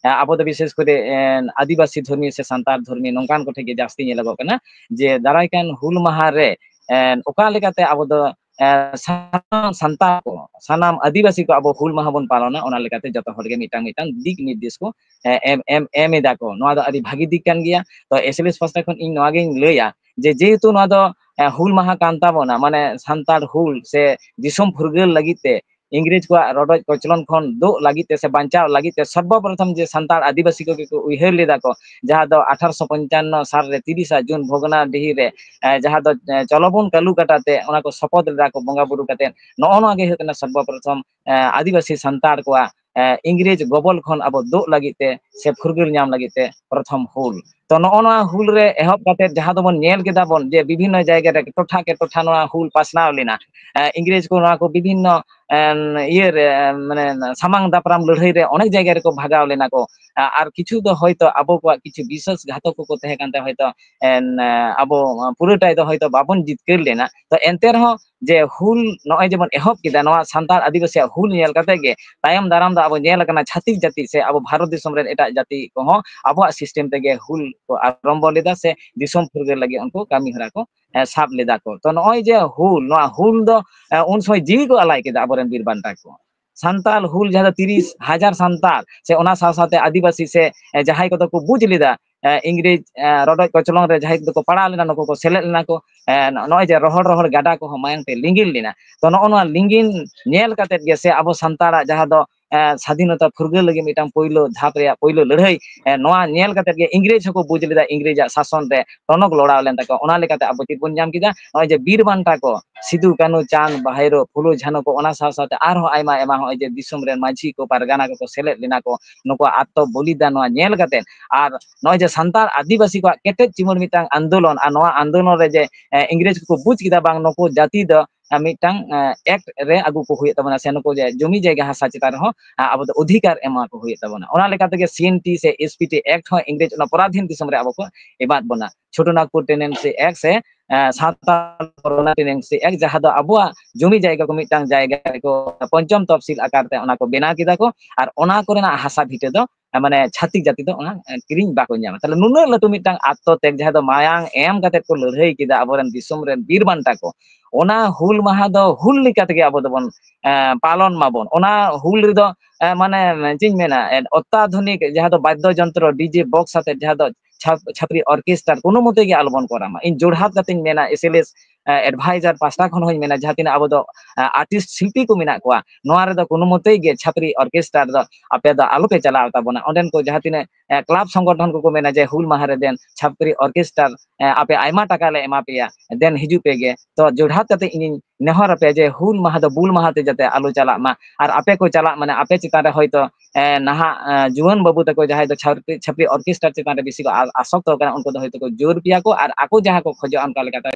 ᱮ, ᱟᱵᱚ ᱫᱚ ᱵᱤᱥᱮᱥ ᱠᱚᱨᱮ, ᱮ, ᱟᱹᱫᱤᱵᱟᱹᱥᱤ ᱫᱷᱚᱨᱢᱤ ᱥᱮ ᱥᱟᱱᱛᱟᱲ ᱫᱷᱚᱨᱢᱤ ᱱᱚᱝᱠᱟᱱ ᱠᱚᱴᱷᱮᱱ ᱜᱮ ᱡᱟᱹᱥᱛᱤ ᱧᱮᱞᱚᱜᱚᱜ ᱠᱟᱱᱟ ᱡᱮ ᱫᱟᱨᱟᱭ ᱠᱟᱱ ᱦᱩᱞ ᱢᱟᱦᱟ ᱨᱮ, ᱮ, ᱚᱠᱟ ᱞᱮᱠᱟᱛᱮ ᱟᱵᱚ ᱫᱚ, ᱮ, ᱥᱟᱱᱟᱢ ᱥᱟᱱᱛᱟᱲ ᱠᱚ, ᱥᱟᱱᱟᱢ ᱟᱹᱫᱤᱵᱟᱹᱥᱤ ᱠᱚ ᱟᱵᱚ ᱦᱩᱞ ᱢᱟᱦᱟ ᱵᱚᱱ ᱯᱟᱞᱚᱱᱟ, ᱚᱱᱟ ᱞᱮᱠᱟᱛᱮ ᱡᱚᱛᱚ ᱦᱚᱲ ᱜᱮ ᱢᱤᱫᱴᱟᱝ ᱢᱤᱫᱴᱟᱝ ᱫᱤᱠ ᱱᱤᱨᱫᱮᱥ ᱠᱚ, ᱮ, ᱮᱢ, ᱮᱢ, ᱮᱢ ᱮᱫᱟ ᱠᱚ᱾ ᱱᱚᱣᱟ ᱫᱚ ᱟᱹᱰᱤ ᱵᱷᱟᱹᱜᱤ ᱫᱤᱠ ᱠᱟᱱ ᱜᱮᱭᱟ᱾ ᱛᱚ ᱮᱥ ᱮᱞ ᱮᱥ ᱯᱟᱥᱴᱟ ᱠᱷᱚᱱ ᱤᱧ ᱱᱚᱣᱟ ᱜᱤᱧ ᱞᱟᱹᱭᱟ ᱡᱮ ᱡᱮᱦᱮᱛᱩ ᱱᱚᱣᱟ ᱫᱚ, ᱮ, ᱦᱩᱞ ᱢᱟᱦᱟ ᱠᱟᱱ ᱛᱟᱵᱚᱱᱟ, ᱢᱟᱱᱮ ᱥᱟᱱᱛᱟᱲ ᱦᱩᱞ ᱥᱮ ᱫᱤᱥᱚᱢ ᱯᱷᱩᱨᱜᱟᱹᱞ ᱞᱟᱹᱜᱤᱫ ᱛᱮ ᱤᱝᱨᱮᱡᱽ ᱠᱚᱣᱟᱜ ᱨᱚᱰᱚᱡ ᱠᱚᱪᱞᱚᱱ ᱠᱷᱚᱱ ᱫᱩᱜ ᱞᱟᱹᱜᱤᱫ ᱛᱮ ᱥᱮ ᱵᱟᱧᱪᱟᱣ ᱞᱟᱹᱜᱤᱫ ᱛᱮ ᱥᱚᱨᱵᱚᱯᱨᱚᱛᱷᱚᱢ ᱡᱮ ᱥᱟᱱᱛᱟᱲ ᱟᱹᱫᱤᱵᱟᱹᱥᱤ ᱠᱚᱜᱮ ᱠᱚ ᱩᱭᱦᱟᱹᱨ ᱞᱮᱫᱟ ᱠᱚ, ᱡᱟᱦᱟᱸ ᱫᱚ ᱟᱴᱷᱟᱨᱚᱥᱚ ᱯᱚᱧᱪᱟᱱᱱᱚ ᱥᱟᱞ ᱨᱮ ᱛᱤᱨᱤᱥᱟ ᱡᱩᱱ ᱵᱷᱚᱜᱽᱱᱟᱰᱤᱦᱤ ᱨᱮ, ᱮ, ᱡᱟᱦᱟᱸ ᱫᱚ, ᱮ, ᱪᱚᱞᱚᱵᱚᱱ ᱠᱟᱞᱩ ᱠᱟᱴᱟ ᱛᱮ ᱚᱱᱟ ᱠᱚ ᱥᱚᱯᱚᱫ ᱞᱮᱫᱟ ᱠᱚ ᱵᱚᱸᱜᱟ ᱵᱩᱨᱩ ᱠᱟᱛᱮ᱾ ᱱᱚᱜᱼᱚ ᱱᱚᱣᱟ ᱜᱮ ᱦᱩᱭᱩᱜ ᱠᱟᱱᱟ ᱥᱚᱨᱵᱚᱯᱨᱚᱛᱷᱚᱢ, ᱮ, ᱟᱹᱫᱤᱵᱟᱹᱥᱤ ᱥᱟᱱᱛᱟᱲ ᱠᱚᱣᱟᱜ, ᱮ, ᱤᱝᱨᱮᱡᱽ ᱜᱚᱵᱚᱞ ᱠᱷᱚᱱ ᱟᱵᱚ ᱫᱩᱜ ᱞᱟᱹᱜᱤᱫ ᱛᱮ ᱥᱮ ᱯᱷᱩᱨᱜᱟᱹᱞ ᱧᱟᱢ ᱞᱟᱹᱜᱤᱫ ᱛᱮ ᱯᱨᱚᱛᱷᱚᱢ ᱦᱩᱞ᱾ ᱛᱚ ᱱᱚᱜᱼᱚ ᱱᱚᱣᱟ ᱦᱩᱞ ᱨᱮ ᱮᱦᱚᱵ ᱠᱟᱛᱮ ᱡᱟᱦᱟᱸ ᱫᱚᱵᱚᱱ ᱧᱮᱞ ᱠᱮᱫᱟ ᱵᱚᱱ ᱡᱮ ᱵᱤᱵᱷᱤᱱᱱᱚ ᱡᱟᱭᱜᱟ ᱨᱮ ᱴᱚᱴᱷᱟ ᱠᱮ ᱴᱚᱴᱷᱟ ᱱᱚᱣᱟ ᱦᱩᱞ ᱯᱟᱥᱱᱟᱣ ᱞᱮᱱᱟ᱾ ᱮ, ᱤᱝᱨᱮᱡᱽ ᱠᱚ ᱱᱚᱣᱟ ᱠᱚ ᱵᱤᱵᱷᱤᱱᱱᱚ, ᱮᱱ, ᱤᱭᱟᱹ ᱨᱮ, ᱢᱟᱱᱮ ᱥᱟᱢᱟᱝ ᱫᱟᱯᱨᱟᱢ ᱞᱟᱹᱲᱦᱟᱹᱭ ᱨᱮ ᱚᱱᱮᱠ ᱡᱟᱭᱜᱟ ᱨᱮᱠᱚ ᱵᱷᱟᱜᱟᱣ ᱞᱮᱱᱟ ᱠᱚ᱾ ᱟ-, ᱟᱨ ᱠᱤᱪᱷᱩ ᱫᱚ ᱦᱚᱭᱛᱚ ᱟᱵᱚ ᱠᱚᱣᱟᱜ ᱠᱤᱪᱷᱩ ᱵᱤᱥᱟᱹᱥ ᱜᱷᱟᱛᱚᱠ ᱠᱚᱠᱚ ᱛᱟᱦᱮᱸ ᱠᱟᱱ ᱛᱮ ᱦᱚᱭᱛᱚ, ᱮᱱ, ᱟᱵᱚ ᱯᱩᱨᱟᱹᱴᱟᱭ ᱫᱚ ᱦᱚᱭᱛᱚ ᱵᱟᱵᱚᱱ ᱡᱤᱛᱠᱟᱹᱨ ᱞᱮᱱᱟ᱾ ᱛᱚ ᱮᱱᱛᱮ ᱨᱮᱦᱚᱸ ᱡᱮ ᱦᱩᱞ ᱱᱚᱜᱼᱚᱭ ᱡᱮᱵᱚᱱ ᱮᱦᱚᱵ ᱠᱮᱫᱟ, ᱱᱚᱣᱟ ᱥᱟᱱᱛᱟᱲ ᱟᱹᱫᱤᱵᱟᱹᱥᱤᱭᱟᱜ ᱦᱩᱞ ᱧᱮᱞ ᱠᱟᱛᱮ ᱜᱮ ᱛᱟᱭᱚᱢ ᱫᱟᱨᱟᱢ ᱫᱚ ᱟᱵᱚ ᱧᱮᱞ ᱟᱠᱟᱱᱟ ᱪᱷᱟᱹᱛᱤᱠ ᱡᱟᱹᱛᱤ ᱥᱮ ᱟᱵᱚ ᱵᱷᱟᱨᱚᱛ ᱫᱤᱥᱚᱢ ᱨᱮᱱ ᱮᱴᱟᱜ ᱡᱟᱹᱛᱤ ᱠᱚᱦᱚᱸ ᱟᱵᱚᱣᱟᱜ ᱥᱤᱥᱴᱮᱢ ᱛᱮᱜᱮ ᱦᱩᱞ ᱠᱚ ᱟᱨᱚᱢᱵᱚ ᱞᱮᱫᱟ ᱥᱮ ᱫᱤᱥᱚᱢ ᱯᱷᱩᱨᱜᱟᱹᱞ ᱞᱟᱹᱜᱤᱫ ᱩᱱᱠᱩ ᱠᱟᱹᱢᱤ ᱦᱚᱨᱟ ᱠᱚ, ᱮ, ᱥᱟᱵ ᱞᱮᱫᱟ ᱠᱚ᱾ ᱛᱚ ᱱᱚᱜᱼᱚᱭ ᱡᱮ ᱦᱩᱞ, ᱱᱚᱣᱟ ᱦᱩᱞ ᱫᱚ, ᱮ, ᱩᱱ ᱥᱚᱢᱚᱭ ᱡᱤᱣᱤ ᱠᱚ ᱟᱞᱟᱭ ᱠᱮᱫᱟ ᱟᱵᱚᱨᱮᱱ ᱵᱤᱨ ᱵᱟᱱᱴᱟ ᱠᱚ᱾ ᱥᱟᱱᱛᱟᱲ ᱦᱩᱞ ᱡᱟᱦᱟᱸ ᱫᱚ ᱛᱤᱨᱤᱥ ᱦᱟᱡᱟᱨ ᱥᱟᱱᱛᱟᱲ ᱥᱮ ᱚᱱᱟ ᱥᱟᱶ ᱥᱟᱶᱛᱮ ᱟᱹᱫᱤᱵᱟᱹᱥᱤ ᱥᱮ, ᱮ, ᱡᱟᱦᱟᱸᱭ ᱠᱚᱫᱚ ᱠᱚ ᱵᱩᱡᱽ ᱞᱮᱫᱟ, ᱮ, ᱤᱝᱨᱮᱡᱽ, ᱮ, ᱨᱚᱰᱚᱡ ᱠᱚᱪᱞᱚᱱ ᱨᱮ ᱡᱟᱦᱟᱸᱭ ᱠᱚᱫᱚ ᱠᱚ ᱯᱟᱲᱟᱣ ᱞᱮᱱᱟ, ᱱᱩᱠᱩ ᱠᱚ ᱥᱮᱞᱮᱫ ᱞᱮᱱᱟ ᱠᱚ᱾ ᱮ, ᱱᱚᱜᱼᱚᱭ ᱡᱮ ᱨᱚᱦᱚᱲ ᱨᱚᱦᱚᱲ ᱜᱟᱰᱟ ᱠᱚᱦᱚᱸ ᱢᱟᱭᱟᱝ ᱛᱮ ᱞᱤᱸᱜᱤᱱ ᱞᱮᱱᱟ᱾ ᱛᱚ ᱱᱚᱜᱼᱚ ᱱᱚᱣᱟ ᱞᱤᱸᱜᱤᱱ ᱧᱮᱞ ᱠᱟᱛᱮᱫ ᱜᱮ ᱥᱮ ᱟᱵᱚ ᱥᱟᱱᱛᱟᱲᱟᱜ ᱡᱟᱦᱟᱸ ᱫᱚ, ᱮ, ᱥᱟᱫᱷᱤᱱᱚᱛᱟ ᱯᱷᱩᱨᱜᱟᱹᱞ ᱞᱟᱹᱜᱤᱫ ᱢᱤᱫᱴᱟᱝ ᱯᱳᱭᱞᱳ ᱫᱷᱟᱯ ᱨᱮᱭᱟᱜ ᱯᱳᱭᱞᱳ ᱞᱟᱹᱲᱦᱟᱹᱭ, ᱮ, ᱱᱚᱣᱟ ᱧᱮᱞ ᱠᱟᱛᱮᱫ ᱜᱮ ᱤᱝᱨᱮᱡᱽ ᱦᱚᱸᱠᱚ ᱵᱩᱡᱽ ᱞᱮᱫᱟ ᱤᱝᱨᱮᱡᱽᱟᱜ ᱥᱟᱥᱚᱱ ᱨᱮ ᱴᱚᱱᱚᱠ ᱞᱚᱲᱟᱣ ᱞᱮᱱ ᱛᱟᱠᱚᱣᱟ᱾ ᱚᱱᱟ ᱞᱮᱠᱟᱛᱮ ᱟᱵᱚ ᱪᱮᱫ ᱵᱚᱱ ᱧᱟᱢ ᱠᱮᱫᱟ? ᱱᱚᱜᱼᱚᱭ ᱡᱮ ᱵᱤᱨ ᱵᱟᱱᱴᱟ ᱠᱚ ᱥᱤᱫᱩ, ᱠᱟᱹᱱᱦᱩ, ᱪᱟᱸᱫᱽ, ᱵᱷᱟᱭᱨᱳ, ᱯᱷᱩᱞᱳ, ᱡᱷᱟᱱᱳ ᱠᱚ, ᱚᱱᱟ ᱥᱟᱶ ᱥᱟᱶᱛᱮ ᱟᱨᱦᱚᱸ ᱟᱭᱢᱟ ᱟᱭᱢᱟ ᱱᱚᱜᱼᱚᱭ ᱡᱮ ᱫᱤᱥᱚᱢ ᱨᱮᱱ ᱢᱟᱹᱡᱷᱤ ᱠᱚ, ᱯᱟᱨᱜᱟᱱᱟ ᱠᱚᱠᱚ ᱥᱮᱞᱮᱫ ᱞᱮᱱᱟ ᱠᱚ, ᱱᱩᱠᱩᱣᱟᱜ ᱟᱛᱛᱚ ᱵᱚᱞᱤᱫᱟᱱ ᱱᱚᱣᱟ ᱧᱮᱞ ᱠᱟᱛᱮ, ᱟᱨ ᱱᱚᱜᱼᱚᱭ ᱡᱮ ᱥᱟᱱᱛᱟᱲ ᱟᱹᱫᱤᱵᱟᱹᱥᱤ ᱠᱚᱣᱟᱜ ᱠᱮᱴᱮᱡ ᱪᱤᱢᱟᱹᱲ ᱢᱤᱫᱴᱟᱝ ᱟᱱᱫᱳᱞᱚᱱ, ᱟᱨ ᱱᱚᱣᱟ ᱟᱱᱫᱳᱞᱚᱱ ᱨᱮ ᱡᱮ, ᱮ, ᱤᱝᱨᱮᱡᱽ ᱠᱚᱠᱚ ᱵᱩᱡᱽ ᱠᱮᱫᱟ ᱵᱟᱝ ᱱᱩᱠᱩ ᱡᱟᱹᱛᱤ ᱫᱚ, ᱮ, ᱢᱤᱫᱴᱟᱝ, ᱮ, ᱮᱠᱴ ᱨᱮ ᱟᱹᱜᱩ ᱠᱚ ᱦᱩᱭᱩᱜ ᱛᱟᱵᱚᱱᱟ, ᱥᱮ ᱱᱩᱠᱩ ᱡᱮ ᱡᱚᱢᱤ ᱡᱟᱭᱜᱟ ᱦᱟᱥᱟ ᱪᱮᱛᱟᱱ ᱨᱮᱦᱚᱸ, ᱮ, ᱟᱵᱚ ᱫᱚ ᱚᱫᱷᱤᱠᱟᱨ ᱮᱢᱟ ᱠᱚ ᱦᱩᱭᱩᱜ ᱛᱟᱵᱚᱱᱟ᱾ ᱚᱱᱟ ᱞᱮᱠᱟ ᱛᱮᱜᱮ ᱥᱤ ᱮᱱ ᱴᱤ ᱥᱮ ᱮᱥ ᱯᱤ ᱴᱤ ᱮᱠᱴ ᱦᱚᱸ ᱤᱝᱨᱮᱡᱽ ᱚᱱᱟ ᱯᱚᱨᱟᱫᱷᱤᱱ ᱫᱤᱥᱚᱢ ᱨᱮ ᱟᱵᱚ ᱠᱚ ᱮᱢᱟᱫ ᱵᱚᱱᱟ᱾ ᱪᱷᱳᱴᱳ ᱱᱟᱜᱽᱯᱩᱨ ᱴᱮᱱᱮᱱᱥᱤ ᱮᱠᱴ ᱥᱮ, ᱮ, ᱥᱟᱱᱛᱟᱲ ᱯᱟᱨᱜᱟᱱᱟ ᱴᱮᱱᱮᱱᱥᱤ ᱮᱠᱴ, ᱡᱟᱦᱟᱸ ᱫᱚ ᱟᱵᱚᱣᱟᱜ ᱡᱚᱢᱤ ᱡᱟᱭᱜᱟ ᱠᱚ ᱢᱤᱫᱴᱟᱝ ᱡᱟᱭᱜᱟ ᱨᱮᱠᱚ ᱯᱚᱧᱪᱚᱢ ᱛᱚᱯᱥᱤᱞ ᱟᱠᱟᱨ ᱛᱮ ᱚᱱᱟ ᱠᱚ ᱵᱮᱱᱟᱣ ᱠᱮᱫᱟ ᱠᱚ, ᱟᱨ ᱚᱱᱟ ᱠᱚᱨᱮᱱᱟᱜ ᱦᱟᱥᱟ ᱵᱷᱤᱴᱟᱹ ᱫᱚ, ᱮ, ᱢᱟᱱᱮ ᱪᱷᱟᱹᱛᱤᱠ ᱡᱟᱹᱛᱤ ᱫᱚ ᱚᱱᱟ, ᱮ, ᱠᱤᱨᱤᱧ ᱵᱟᱠᱚ ᱧᱟᱢᱟ᱾ ᱛᱟᱦᱞᱮ ᱱᱩᱱᱟᱹᱜ ᱞᱟᱹᱴᱩ ᱢᱤᱫᱴᱟᱝ ᱟᱛᱛᱚ ᱛᱮ ᱡᱟᱦᱟᱸ ᱫᱚ ᱢᱟᱭᱟᱝ ᱮᱢ ᱠᱟᱛᱮ ᱠᱚ ᱞᱟᱹᱲᱦᱟᱹᱭ ᱠᱮᱫᱟ ᱟᱵᱚᱨᱮᱱ ᱫᱤᱥᱚᱢ ᱨᱮᱱ ᱵᱤᱨ ᱵᱟᱱᱴᱟ ᱠᱚ, ᱚᱱᱟ ᱦᱩᱞ ᱢᱟᱦᱟ ᱫᱚ ᱦᱩᱞ ᱞᱮᱠᱟ ᱛᱮᱜᱮ ᱟᱵᱚ ᱫᱚᱵᱚᱱ, ᱮ, ᱯᱟᱞᱚᱱ ᱢᱟᱵᱚᱱ᱾ ᱚᱱᱟ ᱦᱩᱞ ᱨᱮᱫᱚ, ᱮ, ᱢᱟᱱᱮ ᱪᱮᱫ ᱤᱧ ᱢᱮᱱᱟ, ᱮ, ᱚᱛᱛᱟᱫᱷᱩᱱᱤᱠ ᱡᱟᱦᱟᱸ ᱫᱚ ᱵᱟᱫᱽᱫᱚ ᱡᱚᱱᱛᱨᱚ, ᱰᱤ ᱡᱮ ᱵᱚᱠᱥ ᱟᱛᱮ ᱡᱟᱦᱟᱸ ᱫᱚ ᱪᱷᱟᱯ-, ᱪᱷᱟᱯᱨᱤ ᱚᱨᱠᱮᱥᱴᱟᱨ ᱠᱳᱱᱳ ᱢᱚᱛᱮ ᱜᱮ ᱟᱞᱚᱵᱚᱱ ᱠᱚᱨᱟᱣ ᱢᱟ᱾ ᱤᱧ ᱡᱳᱲᱦᱟᱛ ᱠᱟᱛᱮᱧ ᱢᱮᱱᱟ, ᱮᱥ ᱮᱞ ᱮᱥ ᱮᱰᱵᱷᱟᱭᱡᱟᱨ ᱯᱟᱥᱴᱟ ᱠᱷᱚᱱ ᱦᱚᱸᱧ ᱢᱮᱱᱟ, ᱡᱟᱦᱟᱸ ᱛᱤᱱᱟᱹᱜ ᱟᱵᱚ ᱫᱚ ᱟᱨᱴᱤᱥᱴ ᱥᱤᱞᱯᱤ ᱠᱚ ᱢᱮᱱᱟᱜ ᱠᱚᱣᱟ, ᱱᱚᱣᱟ ᱨᱮᱫᱚ ᱠᱳᱱᱳ ᱢᱚᱛᱮᱭ ᱜᱮ ᱪᱷᱟᱯᱨᱤ ᱚᱨᱠᱮᱥᱴᱟᱨ ᱫᱚ ᱟᱯᱮ ᱫᱚ ᱟᱞᱚᱯᱮ ᱪᱟᱞᱟᱣ ᱛᱟᱵᱚᱱᱟ᱾ ᱚᱸᱰᱮᱱ ᱠᱚ ᱡᱟᱦᱟᱸ ᱛᱤᱱᱟᱹᱜ ᱠᱞᱟᱵᱽ ᱥᱚᱝᱜᱚᱴᱷᱚᱱ ᱠᱚᱠᱚ ᱢᱮᱱᱟ ᱡᱮ ᱦᱩᱞ ᱢᱟᱦᱟ ᱨᱮ ᱫᱮᱱ ᱪᱷᱟᱯᱨᱤ ᱚᱨᱠᱮᱥᱴᱟᱨ ᱟᱯᱮ ᱟᱭᱢᱟ ᱴᱟᱠᱟ ᱞᱮ ᱮᱢᱟ ᱯᱮᱭᱟ, ᱫᱮᱱ ᱦᱤᱡᱩᱜ ᱯᱮ ᱜᱮ᱾ ᱛᱚ ᱡᱚᱲᱦᱟᱛ ᱠᱟᱛᱮ ᱤᱧᱤᱧ ᱱᱮᱦᱚᱨ ᱟᱯᱮᱭᱟ ᱡᱮ ᱦᱩᱞ ᱢᱟᱦᱟ ᱫᱚ ᱵᱩᱞ ᱢᱟᱦᱟ ᱛᱮ ᱡᱟᱛᱮ ᱟᱞᱚ ᱪᱟᱞᱟᱜ ᱢᱟ, ᱟᱨ ᱟᱯᱮ ᱠᱚ ᱪᱟᱞᱟᱜ ᱢᱟᱱᱮ ᱟᱯᱮ ᱪᱮᱛᱟᱱ ᱨᱮ ᱦᱚᱭᱛᱳ ᱮ, ᱱᱟᱦᱟᱜ ᱮ, ᱡᱩᱣᱟᱹᱱ ᱵᱟᱹᱵᱩ ᱛᱟᱠᱚ ᱡᱟᱦᱟᱸᱭ ᱫᱚ ᱪᱷᱟᱯᱨᱤ, ᱪᱷᱟᱯᱨᱤ ᱚᱨᱠᱮᱥᱴᱟᱨ ᱪᱮᱛᱟᱱ ᱨᱮ ᱵᱮᱥᱤ ᱠᱚ ᱟ-, ᱟᱥᱚᱠᱛᱚ ᱠᱟᱱᱟ, ᱩᱱᱠᱩ ᱫᱚ ᱦᱚᱭᱛᱳ ᱠᱚ ᱡᱳᱨ ᱯᱮᱭᱟ ᱠᱚ ᱟᱨ ᱟᱠᱚ ᱡᱟᱦᱟᱸ ᱠᱚ ᱠᱷᱚᱡᱚᱜᱼᱟ ᱚᱱᱠᱟ ᱞᱮᱠᱟᱛᱮ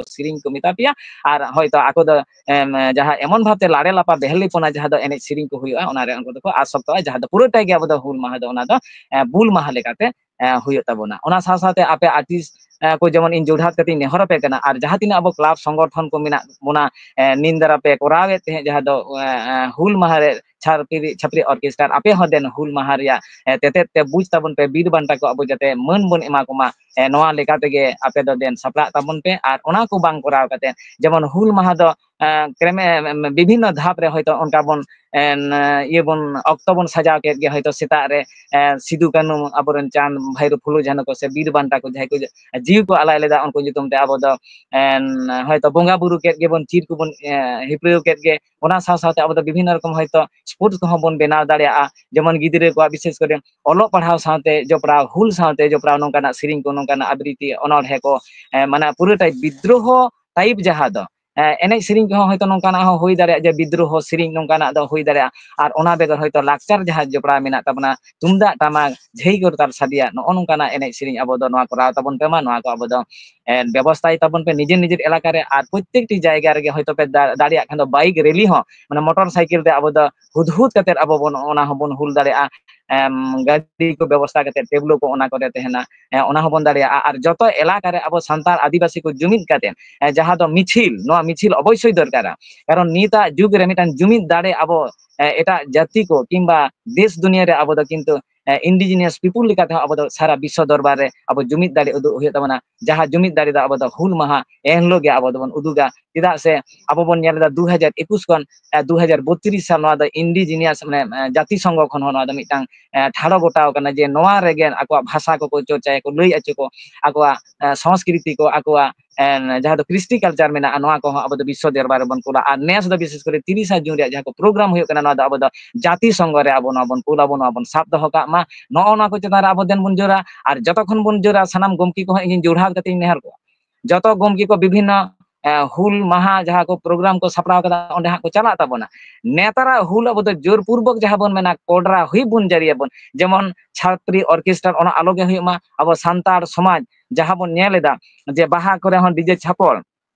ᱥᱮᱨᱮᱧ ᱠᱚ ᱢᱮᱛᱟ ᱯᱮᱭᱟ᱾ ᱟᱨ ᱦᱚᱭᱛᱳ ᱟᱠᱚ ᱫᱚ ᱮᱢ, ᱡᱟᱦᱟᱸ ᱮᱢᱚᱱ ᱵᱷᱟᱵᱛᱮ ᱞᱟᱲᱮ ᱞᱟᱯᱟ ᱵᱮᱦᱞᱤᱯᱚᱱᱟ ᱡᱟᱦᱟᱸ ᱫᱚ ᱮᱱᱮᱡ ᱥᱮᱨᱮᱧ ᱠᱚ ᱦᱩᱭᱩᱜᱼᱟ, ᱚᱱᱟᱨᱮ ᱩᱱᱠᱩ ᱫᱚᱠᱚ ᱟᱥᱚᱠᱛᱚᱜᱼᱟ, ᱡᱟᱦᱟᱸ ᱫᱚ ᱯᱩᱨᱟᱹᱴᱟᱭ ᱜᱮ ᱟᱵᱚ ᱫᱚ ᱦᱩᱞ ᱢᱟᱦᱟ ᱫᱚ ᱚᱱᱟ ᱫᱚ ᱮ, ᱵᱩᱞ ᱢᱟᱦᱟ ᱞᱮᱠᱟᱛᱮ ᱮ, ᱦᱩᱭᱩᱜ ᱛᱟᱵᱚᱱᱟ᱾ ᱚᱱᱟ ᱥᱟᱶ ᱥᱟᱶᱛᱮ ᱟᱯᱮ ᱟᱨᱴᱤᱥᱴ ᱮ, ᱠᱚ ᱡᱮᱢᱚᱱ ᱤᱧ ᱡᱳᱲᱦᱟᱛ ᱠᱟᱛᱮᱧ ᱱᱮᱦᱚᱨ ᱟᱯᱮ ᱠᱟᱱᱟ, ᱟᱨ ᱡᱟᱦᱟᱸ ᱛᱤᱱᱟᱹᱜ ᱟᱵᱚ ᱠᱞᱟᱵᱽ ᱥᱚᱝᱜᱚᱴᱷᱚᱱ ᱠᱚ ᱢᱮᱱᱟᱜ ᱵᱚᱱᱟ, ᱮ, ᱱᱤᱱ ᱫᱟᱨᱟ ᱯᱮ ᱠᱚᱨᱟᱣᱮᱫ ᱛᱟᱦᱮᱸᱫ ᱡᱟᱦᱟᱸ ᱫᱚ ᱮ, ᱮ, ᱦᱩᱞ ᱢᱟᱦᱟ ᱨᱮ ᱪᱷᱟᱯᱨᱤ, ᱪᱷᱟᱯᱨᱤ ᱚᱨᱠᱮᱥᱴᱟᱨ, ᱟᱯᱮ ᱦᱚᱸ ᱫᱮᱱ ᱦᱩᱞ ᱢᱟᱦᱟ ᱨᱮᱭᱟᱜ ᱮ, ᱛᱮᱛᱮᱫ ᱯᱮ ᱵᱩᱡᱽ ᱛᱟᱵᱚᱱ ᱯᱮ, ᱵᱤᱨ ᱵᱟᱱᱴᱟ ᱠᱚ ᱟᱵᱚ ᱡᱟᱛᱮ ᱢᱟᱹᱱ ᱵᱚᱱ ᱮᱢᱟ ᱠᱚᱢᱟ, ᱮ, ᱱᱚᱣᱟ ᱞᱮᱠᱟ ᱛᱮᱜᱮ ᱟᱯᱮ ᱫᱚ ᱫᱮᱱ ᱥᱟᱯᱲᱟᱜ ᱛᱟᱵᱚᱱ ᱯᱮ᱾ ᱟᱨ ᱚᱱᱟ ᱠᱚ ᱵᱟᱝ ᱠᱚᱨᱟᱣ ᱠᱟᱛᱮ ᱡᱮᱢᱚᱱ ᱦᱩᱞ ᱢᱟᱦᱟ ᱫᱚ ᱮ, ᱠᱨᱮᱢᱮ, ᱵᱤᱵᱷᱤᱱᱱᱚ ᱫᱷᱟᱯ ᱨᱮ ᱦᱚᱭᱛᱳ ᱚᱱᱠᱟ ᱵᱚᱱ ᱮᱱ, ᱤᱭᱟᱹ ᱵᱚᱱ, ᱚᱠᱛᱚ ᱵᱚᱱ ᱥᱟᱡᱟᱣ ᱠᱮᱫ ᱜᱮ, ᱦᱚᱭᱛᱳ ᱥᱮᱛᱟᱜ ᱨᱮ ᱮ, ᱥᱤᱫᱩ ᱠᱟᱹᱱᱩ ᱟᱵᱚᱨᱮᱱ ᱪᱟᱸᱫ ᱵᱷᱟᱭᱨᱳ ᱯᱷᱩᱞᱳ ᱡᱷᱟᱱᱳ ᱠᱚ ᱥᱮ ᱵᱤᱨ ᱵᱟᱱᱴᱟ ᱠᱚ ᱡᱟᱦᱟᱸᱭ ᱠᱚ ᱡᱤᱣᱤ ᱠᱚ ᱟᱞᱟᱭ ᱞᱮᱫᱟ, ᱩᱱᱠᱩ ᱧᱩᱛᱩᱢ ᱛᱮ ᱟᱵᱚ ᱫᱚ ᱮᱱ, ᱦᱚᱭᱛᱳ ᱵᱚᱸᱜᱟ ᱵᱩᱨᱩ ᱠᱮᱫ ᱜᱮᱵᱚᱱ, ᱪᱤᱨ ᱠᱚᱵᱚᱱ ᱮ, ᱦᱤᱯᱲᱟᱹᱣ ᱠᱮᱫ ᱜᱮ᱾ ᱚᱱᱟ ᱥᱟᱶ ᱥᱟᱶᱛᱮ ᱟᱵᱚ ᱫᱚ ᱵᱤᱵᱷᱤᱱᱱᱚ ᱨᱚᱠᱚᱢ ᱦᱚᱭᱛᱳ ᱥᱯᱳᱨᱴᱥ ᱠᱚᱦᱚᱸ ᱵᱚᱱ ᱵᱮᱱᱟᱣ ᱫᱟᱲᱮᱭᱟᱜᱼᱟ, ᱡᱮᱢᱚᱱ ᱜᱤᱫᱽᱨᱟᱹ ᱠᱚᱣᱟᱜ ᱵᱤᱥᱮᱥ ᱠᱚᱨᱮ ᱚᱞᱚᱜ ᱯᱟᱲᱦᱟᱣ ᱥᱟᱶᱛᱮ ᱡᱚᱯᱲᱟᱣ, ᱦᱩᱞ ᱥᱟᱶᱛᱮ ᱡᱚᱯᱲᱟᱣ ᱱᱚᱝᱠᱟᱱᱟᱜ ᱥᱮᱨᱮᱧ ᱠᱚ, ᱱᱚᱝᱠᱟᱱᱟᱜ ᱟᱵᱨᱤᱛᱤ, ᱚᱱᱚᱬᱦᱮ ᱠᱚ, ᱮ, ᱢᱟᱱᱮ ᱯᱩᱨᱟᱹᱴᱟᱭ ᱵᱤᱫᱽᱫᱨᱳᱦᱚ ᱴᱟᱭᱤᱯ ᱡᱟᱦᱟᱸ ᱫᱚ ᱮ, ᱮᱱᱮᱡ ᱥᱮᱨᱮᱧ ᱠᱚᱦᱚᱸ ᱦᱚᱭᱛᱳ ᱱᱚᱝᱠᱟᱱᱟᱜ ᱦᱚᱸ ᱦᱩᱭ ᱫᱟᱲᱮᱭᱟᱜᱼᱟ ᱡᱮ ᱵᱤᱫᱽᱨᱳᱦᱚ ᱥᱮᱨᱮᱧ ᱱᱚᱝᱠᱟᱱᱟᱜ ᱫᱚ ᱦᱩᱭ ᱫᱟᱲᱮᱭᱟᱜᱼᱟ᱾ ᱟᱨ ᱚᱱᱟ ᱵᱮᱜᱚᱨ ᱦᱚᱭᱛᱳ ᱞᱟᱠᱪᱟᱨ ᱡᱟᱦᱟᱸ ᱡᱚᱯᱲᱟᱣ ᱢᱮᱱᱟᱜ ᱛᱟᱵᱚᱱᱟ, ᱛᱩᱢᱫᱟᱜ ᱴᱟᱢᱟᱠ, ᱡᱷᱟᱹᱭ ᱠᱚᱨᱛᱟᱞ ᱥᱟᱰᱮᱭᱟ, ᱱᱚᱜᱼᱚ ᱱᱚᱝᱠᱟᱱᱟᱜ ᱮᱱᱮᱡ ᱥᱮᱨᱮᱧ ᱟᱵᱚ ᱫᱚ ᱱᱚᱣᱟ ᱠᱚᱨᱟᱣ ᱛᱟᱵᱚᱱ ᱯᱮ ᱢᱟ, ᱱᱚᱣᱟ ᱠᱚ ᱟᱵᱚ ᱫᱚ ᱮ, ᱵᱮᱵᱚᱥᱛᱷᱟᱭ ᱛᱟᱵᱚᱱ ᱯᱮ ᱱᱤᱡᱮᱨ ᱱᱤᱡᱮᱨ ᱮᱞᱟᱠᱟ ᱨᱮ᱾ ᱟᱨ ᱯᱨᱚᱛᱛᱮᱠᱴᱤ ᱡᱟᱭᱜᱟ ᱨᱮᱜᱮ ᱦᱚᱭᱛᱳ ᱯᱮ ᱫᱟ-, ᱫᱟᱲᱮᱭᱟᱜ ᱠᱷᱟᱱ ᱫᱚ ᱵᱟᱭᱤᱠ ᱨᱮᱞᱤ ᱦᱚᱸ, ᱢᱟᱱᱮ ᱢᱚᱴᱚᱨ ᱥᱟᱭᱠᱮᱞ ᱛᱮ ᱟᱵᱚ ᱫᱚ ᱦᱩᱫ ᱦᱩᱫ ᱠᱟᱛᱮᱫ ᱟᱵᱚ ᱵᱚᱱ ᱚᱱᱟ ᱦᱚᱸᱵᱚᱱ ᱦᱩᱞ ᱫᱟᱲᱮᱭᱟᱜᱼᱟ᱾ ᱮᱢ, ᱜᱟᱹᱰᱤ ᱠᱚ ᱵᱮᱵᱚᱥᱛᱷᱟ ᱠᱟᱛᱮᱫ, ᱴᱮᱵᱞᱳ ᱠᱚ ᱚᱱᱟ ᱠᱚᱨᱮ ᱛᱟᱦᱮᱱᱟ, ᱮ, ᱚᱱᱟ ᱦᱚᱸᱵᱚᱱ ᱫᱟᱲᱮᱭᱟᱜᱼᱟ᱾ ᱟᱨ ᱡᱚᱛᱚ ᱮᱞᱟᱠᱟ ᱨᱮ ᱟᱵᱚ ᱥᱟᱱᱛᱟᱲ ᱟᱹᱫᱤᱵᱟᱹᱥᱤ ᱠᱚ ᱡᱩᱢᱤᱫ ᱠᱟᱛᱮᱫ, ᱮ, ᱡᱟᱦᱟᱸ ᱫᱚ ᱢᱤᱪᱷᱤᱞ, ᱱᱚᱣᱟ ᱢᱤᱪᱷᱤᱞ ᱚᱵᱚᱥᱥᱳᱭ ᱫᱚᱨᱠᱟᱨᱟ᱾ ᱠᱟᱨᱚᱱ ᱱᱤᱛᱟᱜ ᱡᱩᱜᱽ ᱨᱮ ᱢᱤᱫᱴᱟᱝ ᱡᱩᱢᱤᱫ ᱫᱟᱲᱮ ᱟᱵᱚ, ᱮ, ᱮᱴᱟᱜ ᱡᱟᱹᱛᱤ ᱠᱚ ᱠᱤᱝᱵᱟ ᱫᱮᱥ ᱫᱩᱱᱤᱭᱟᱹ ᱨᱮ ᱟᱵᱚ ᱫᱚ ᱠᱤᱱᱛᱩ, ᱮ, indigenous people ᱞᱮᱠᱟ ᱛᱮᱦᱚᱸ ᱟᱵᱚ ᱫᱚ ᱥᱟᱨᱟ ᱵᱤᱥᱥᱚ ᱫᱚᱨᱵᱟᱨ ᱨᱮ ᱟᱵᱚ ᱡᱩᱢᱤᱫ ᱫᱟᱲᱮ ᱩᱫᱩᱜ ᱦᱩᱭᱩᱜ ᱛᱟᱵᱚᱱᱟ᱾ ᱡᱟᱦᱟᱸ ᱡᱩᱢᱤᱫ ᱫᱟᱲᱮ ᱫᱚ ᱟᱵᱚ ᱫᱚ ᱦᱩᱞ ᱢᱟᱦᱟ ᱮᱱ ᱦᱤᱞᱳᱜ ᱜᱮ ᱟᱵᱚ ᱫᱚᱵᱚᱱ ᱩᱫᱩᱜᱟ᱾ ᱪᱮᱫᱟᱜ ᱥᱮ ᱟᱵᱚ ᱵᱚᱱ ᱧᱮᱞ ᱮᱫᱟ ᱫᱩ ᱦᱟᱡᱟᱨ ᱮᱠᱩᱥ ᱠᱷᱚᱱ, ᱮ, ᱫᱩ ᱦᱟᱡᱟᱨ ᱵᱚᱛᱛᱨᱤᱥ ᱥᱟᱞ ᱱᱚᱣᱟ ᱫᱚ indigenous, ᱢᱟᱱᱮ, ᱮ, ᱡᱟᱹᱛᱤ ᱥᱚᱝᱜᱷᱚ ᱠᱷᱚᱱ ᱦᱚᱸ ᱱᱚᱣᱟ ᱫᱚ ᱢᱤᱫᱴᱟᱝ, ᱮ, ᱴᱷᱟᱲᱚ ᱜᱚᱴᱟᱣ ᱠᱟᱱᱟ ᱡᱮ ᱱᱚᱣᱟ ᱨᱮᱜᱮ ᱟᱠᱚᱣᱟᱜ ᱵᱷᱟᱥᱟ ᱠᱚᱠᱚ ᱪᱚᱨᱪᱟᱭᱟᱠᱚ, ᱞᱟᱹᱭ ᱦᱚᱪᱚ ᱠᱚ, ᱟᱠᱚᱣᱟᱜ, ᱮ, ᱥᱚᱝᱥᱠᱨᱤᱛᱤ ᱠᱚ, ᱟᱠᱚᱣᱟᱜ ᱮᱱ, ᱡᱟᱦᱟᱸ ᱫᱚ ᱠᱨᱤᱥᱴᱤ ᱠᱟᱞᱪᱟᱨ ᱢᱮᱱᱟᱜᱼᱟ, ᱱᱚᱣᱟ ᱠᱚᱦᱚᱸ ᱟᱵᱚ ᱫᱚ ᱵᱤᱥᱥᱚ ᱫᱚᱨᱵᱟᱨ ᱨᱮᱵᱚᱱ ᱠᱩᱞᱟ᱾ ᱟᱨ ᱱᱮᱥ ᱫᱚ ᱵᱤᱥᱮᱥ ᱠᱚᱨᱮ ᱛᱤᱨᱤᱥᱟ ᱡᱩᱱ ᱨᱮᱭᱟᱜ ᱡᱟᱦᱟᱸ ᱠᱚ ᱯᱨᱳᱜᱨᱟᱢ ᱦᱩᱭᱩᱜ ᱠᱟᱱᱟ, ᱱᱚᱣᱟ ᱫᱚ ᱟᱵᱚ ᱫᱚ ᱡᱟᱛᱤ ᱥᱚᱝᱜᱷᱚ ᱨᱮ ᱟᱵᱚ ᱱᱚᱣᱟ ᱵᱚᱱ ᱠᱩᱞ ᱟᱵᱚᱱ, ᱱᱚᱣᱟ ᱵᱚᱱ ᱥᱟᱵ ᱫᱚᱦᱚ ᱠᱟᱜ ᱢᱟ᱾ ᱱᱚᱜᱼᱚ ᱱᱚᱣᱟ ᱠᱚ ᱪᱮᱛᱟᱱ ᱨᱮ ᱟᱵᱚ ᱫᱮᱱ ᱵᱚᱱ ᱡᱳᱨᱟ᱾ ᱟᱨ ᱡᱚᱛᱚ ᱠᱷᱚᱱ ᱵᱚᱱ ᱡᱳᱨᱟ, ᱥᱟᱱᱟᱢ ᱜᱚᱢᱠᱮ ᱠᱚᱦᱚᱸ ᱤᱧ ᱡᱳᱲᱦᱟᱣ ᱠᱟᱛᱮ ᱤᱧ ᱱᱮᱦᱚᱨ ᱠᱚᱣᱟ, ᱡᱚᱛᱚ ᱜᱚᱢᱠᱮ ᱠᱚ ᱵᱤᱵᱷᱤᱱᱱᱚ, ᱮ, ᱦᱩᱞ ᱢᱟᱦᱟ ᱡᱟᱦᱟᱸ ᱠᱚ ᱯᱨᱳᱜᱨᱟᱢ ᱠᱚ ᱥᱟᱯᱲᱟᱣ ᱠᱟᱫᱟ, ᱚᱸᱰᱮ ᱦᱟᱸᱜ ᱠᱚ ᱪᱟᱞᱟᱜ ᱛᱟᱵᱚᱱᱟ᱾ ᱱᱮᱛᱟᱨᱟᱜ ᱦᱩᱞ ᱟᱵᱚ ᱫᱚ ᱡᱳᱨᱯᱩᱨᱵᱚᱠ ᱡᱟᱦᱟᱸ ᱵᱚᱱ ᱢᱮᱱᱟ, ᱠᱚᱰᱨᱟ ᱦᱩᱭ ᱵᱚᱱ ᱡᱟᱹᱨᱤᱭᱟᱵᱚᱱ, ᱡᱮᱢᱚᱱ ᱪᱷᱟᱯᱨᱤ ᱚᱨᱠᱮᱥᱴᱟᱨ, ᱚᱱᱟ ᱟᱞᱚ ᱜᱮ ᱦᱩᱭᱩᱜ ᱢᱟ᱾ ᱟᱵᱚ ᱥᱟᱱᱛᱟᱲ ᱥᱚᱢᱟᱡᱽ ᱡᱟᱦᱟᱸ ᱵᱚᱱ ᱧᱮᱞ ᱮᱫᱟ, ᱡᱮ ᱵᱟᱦᱟ ᱠᱚᱨᱮ ᱦᱚᱸ ᱰᱤᱡᱮ ᱪᱷᱟᱯᱚᱞ,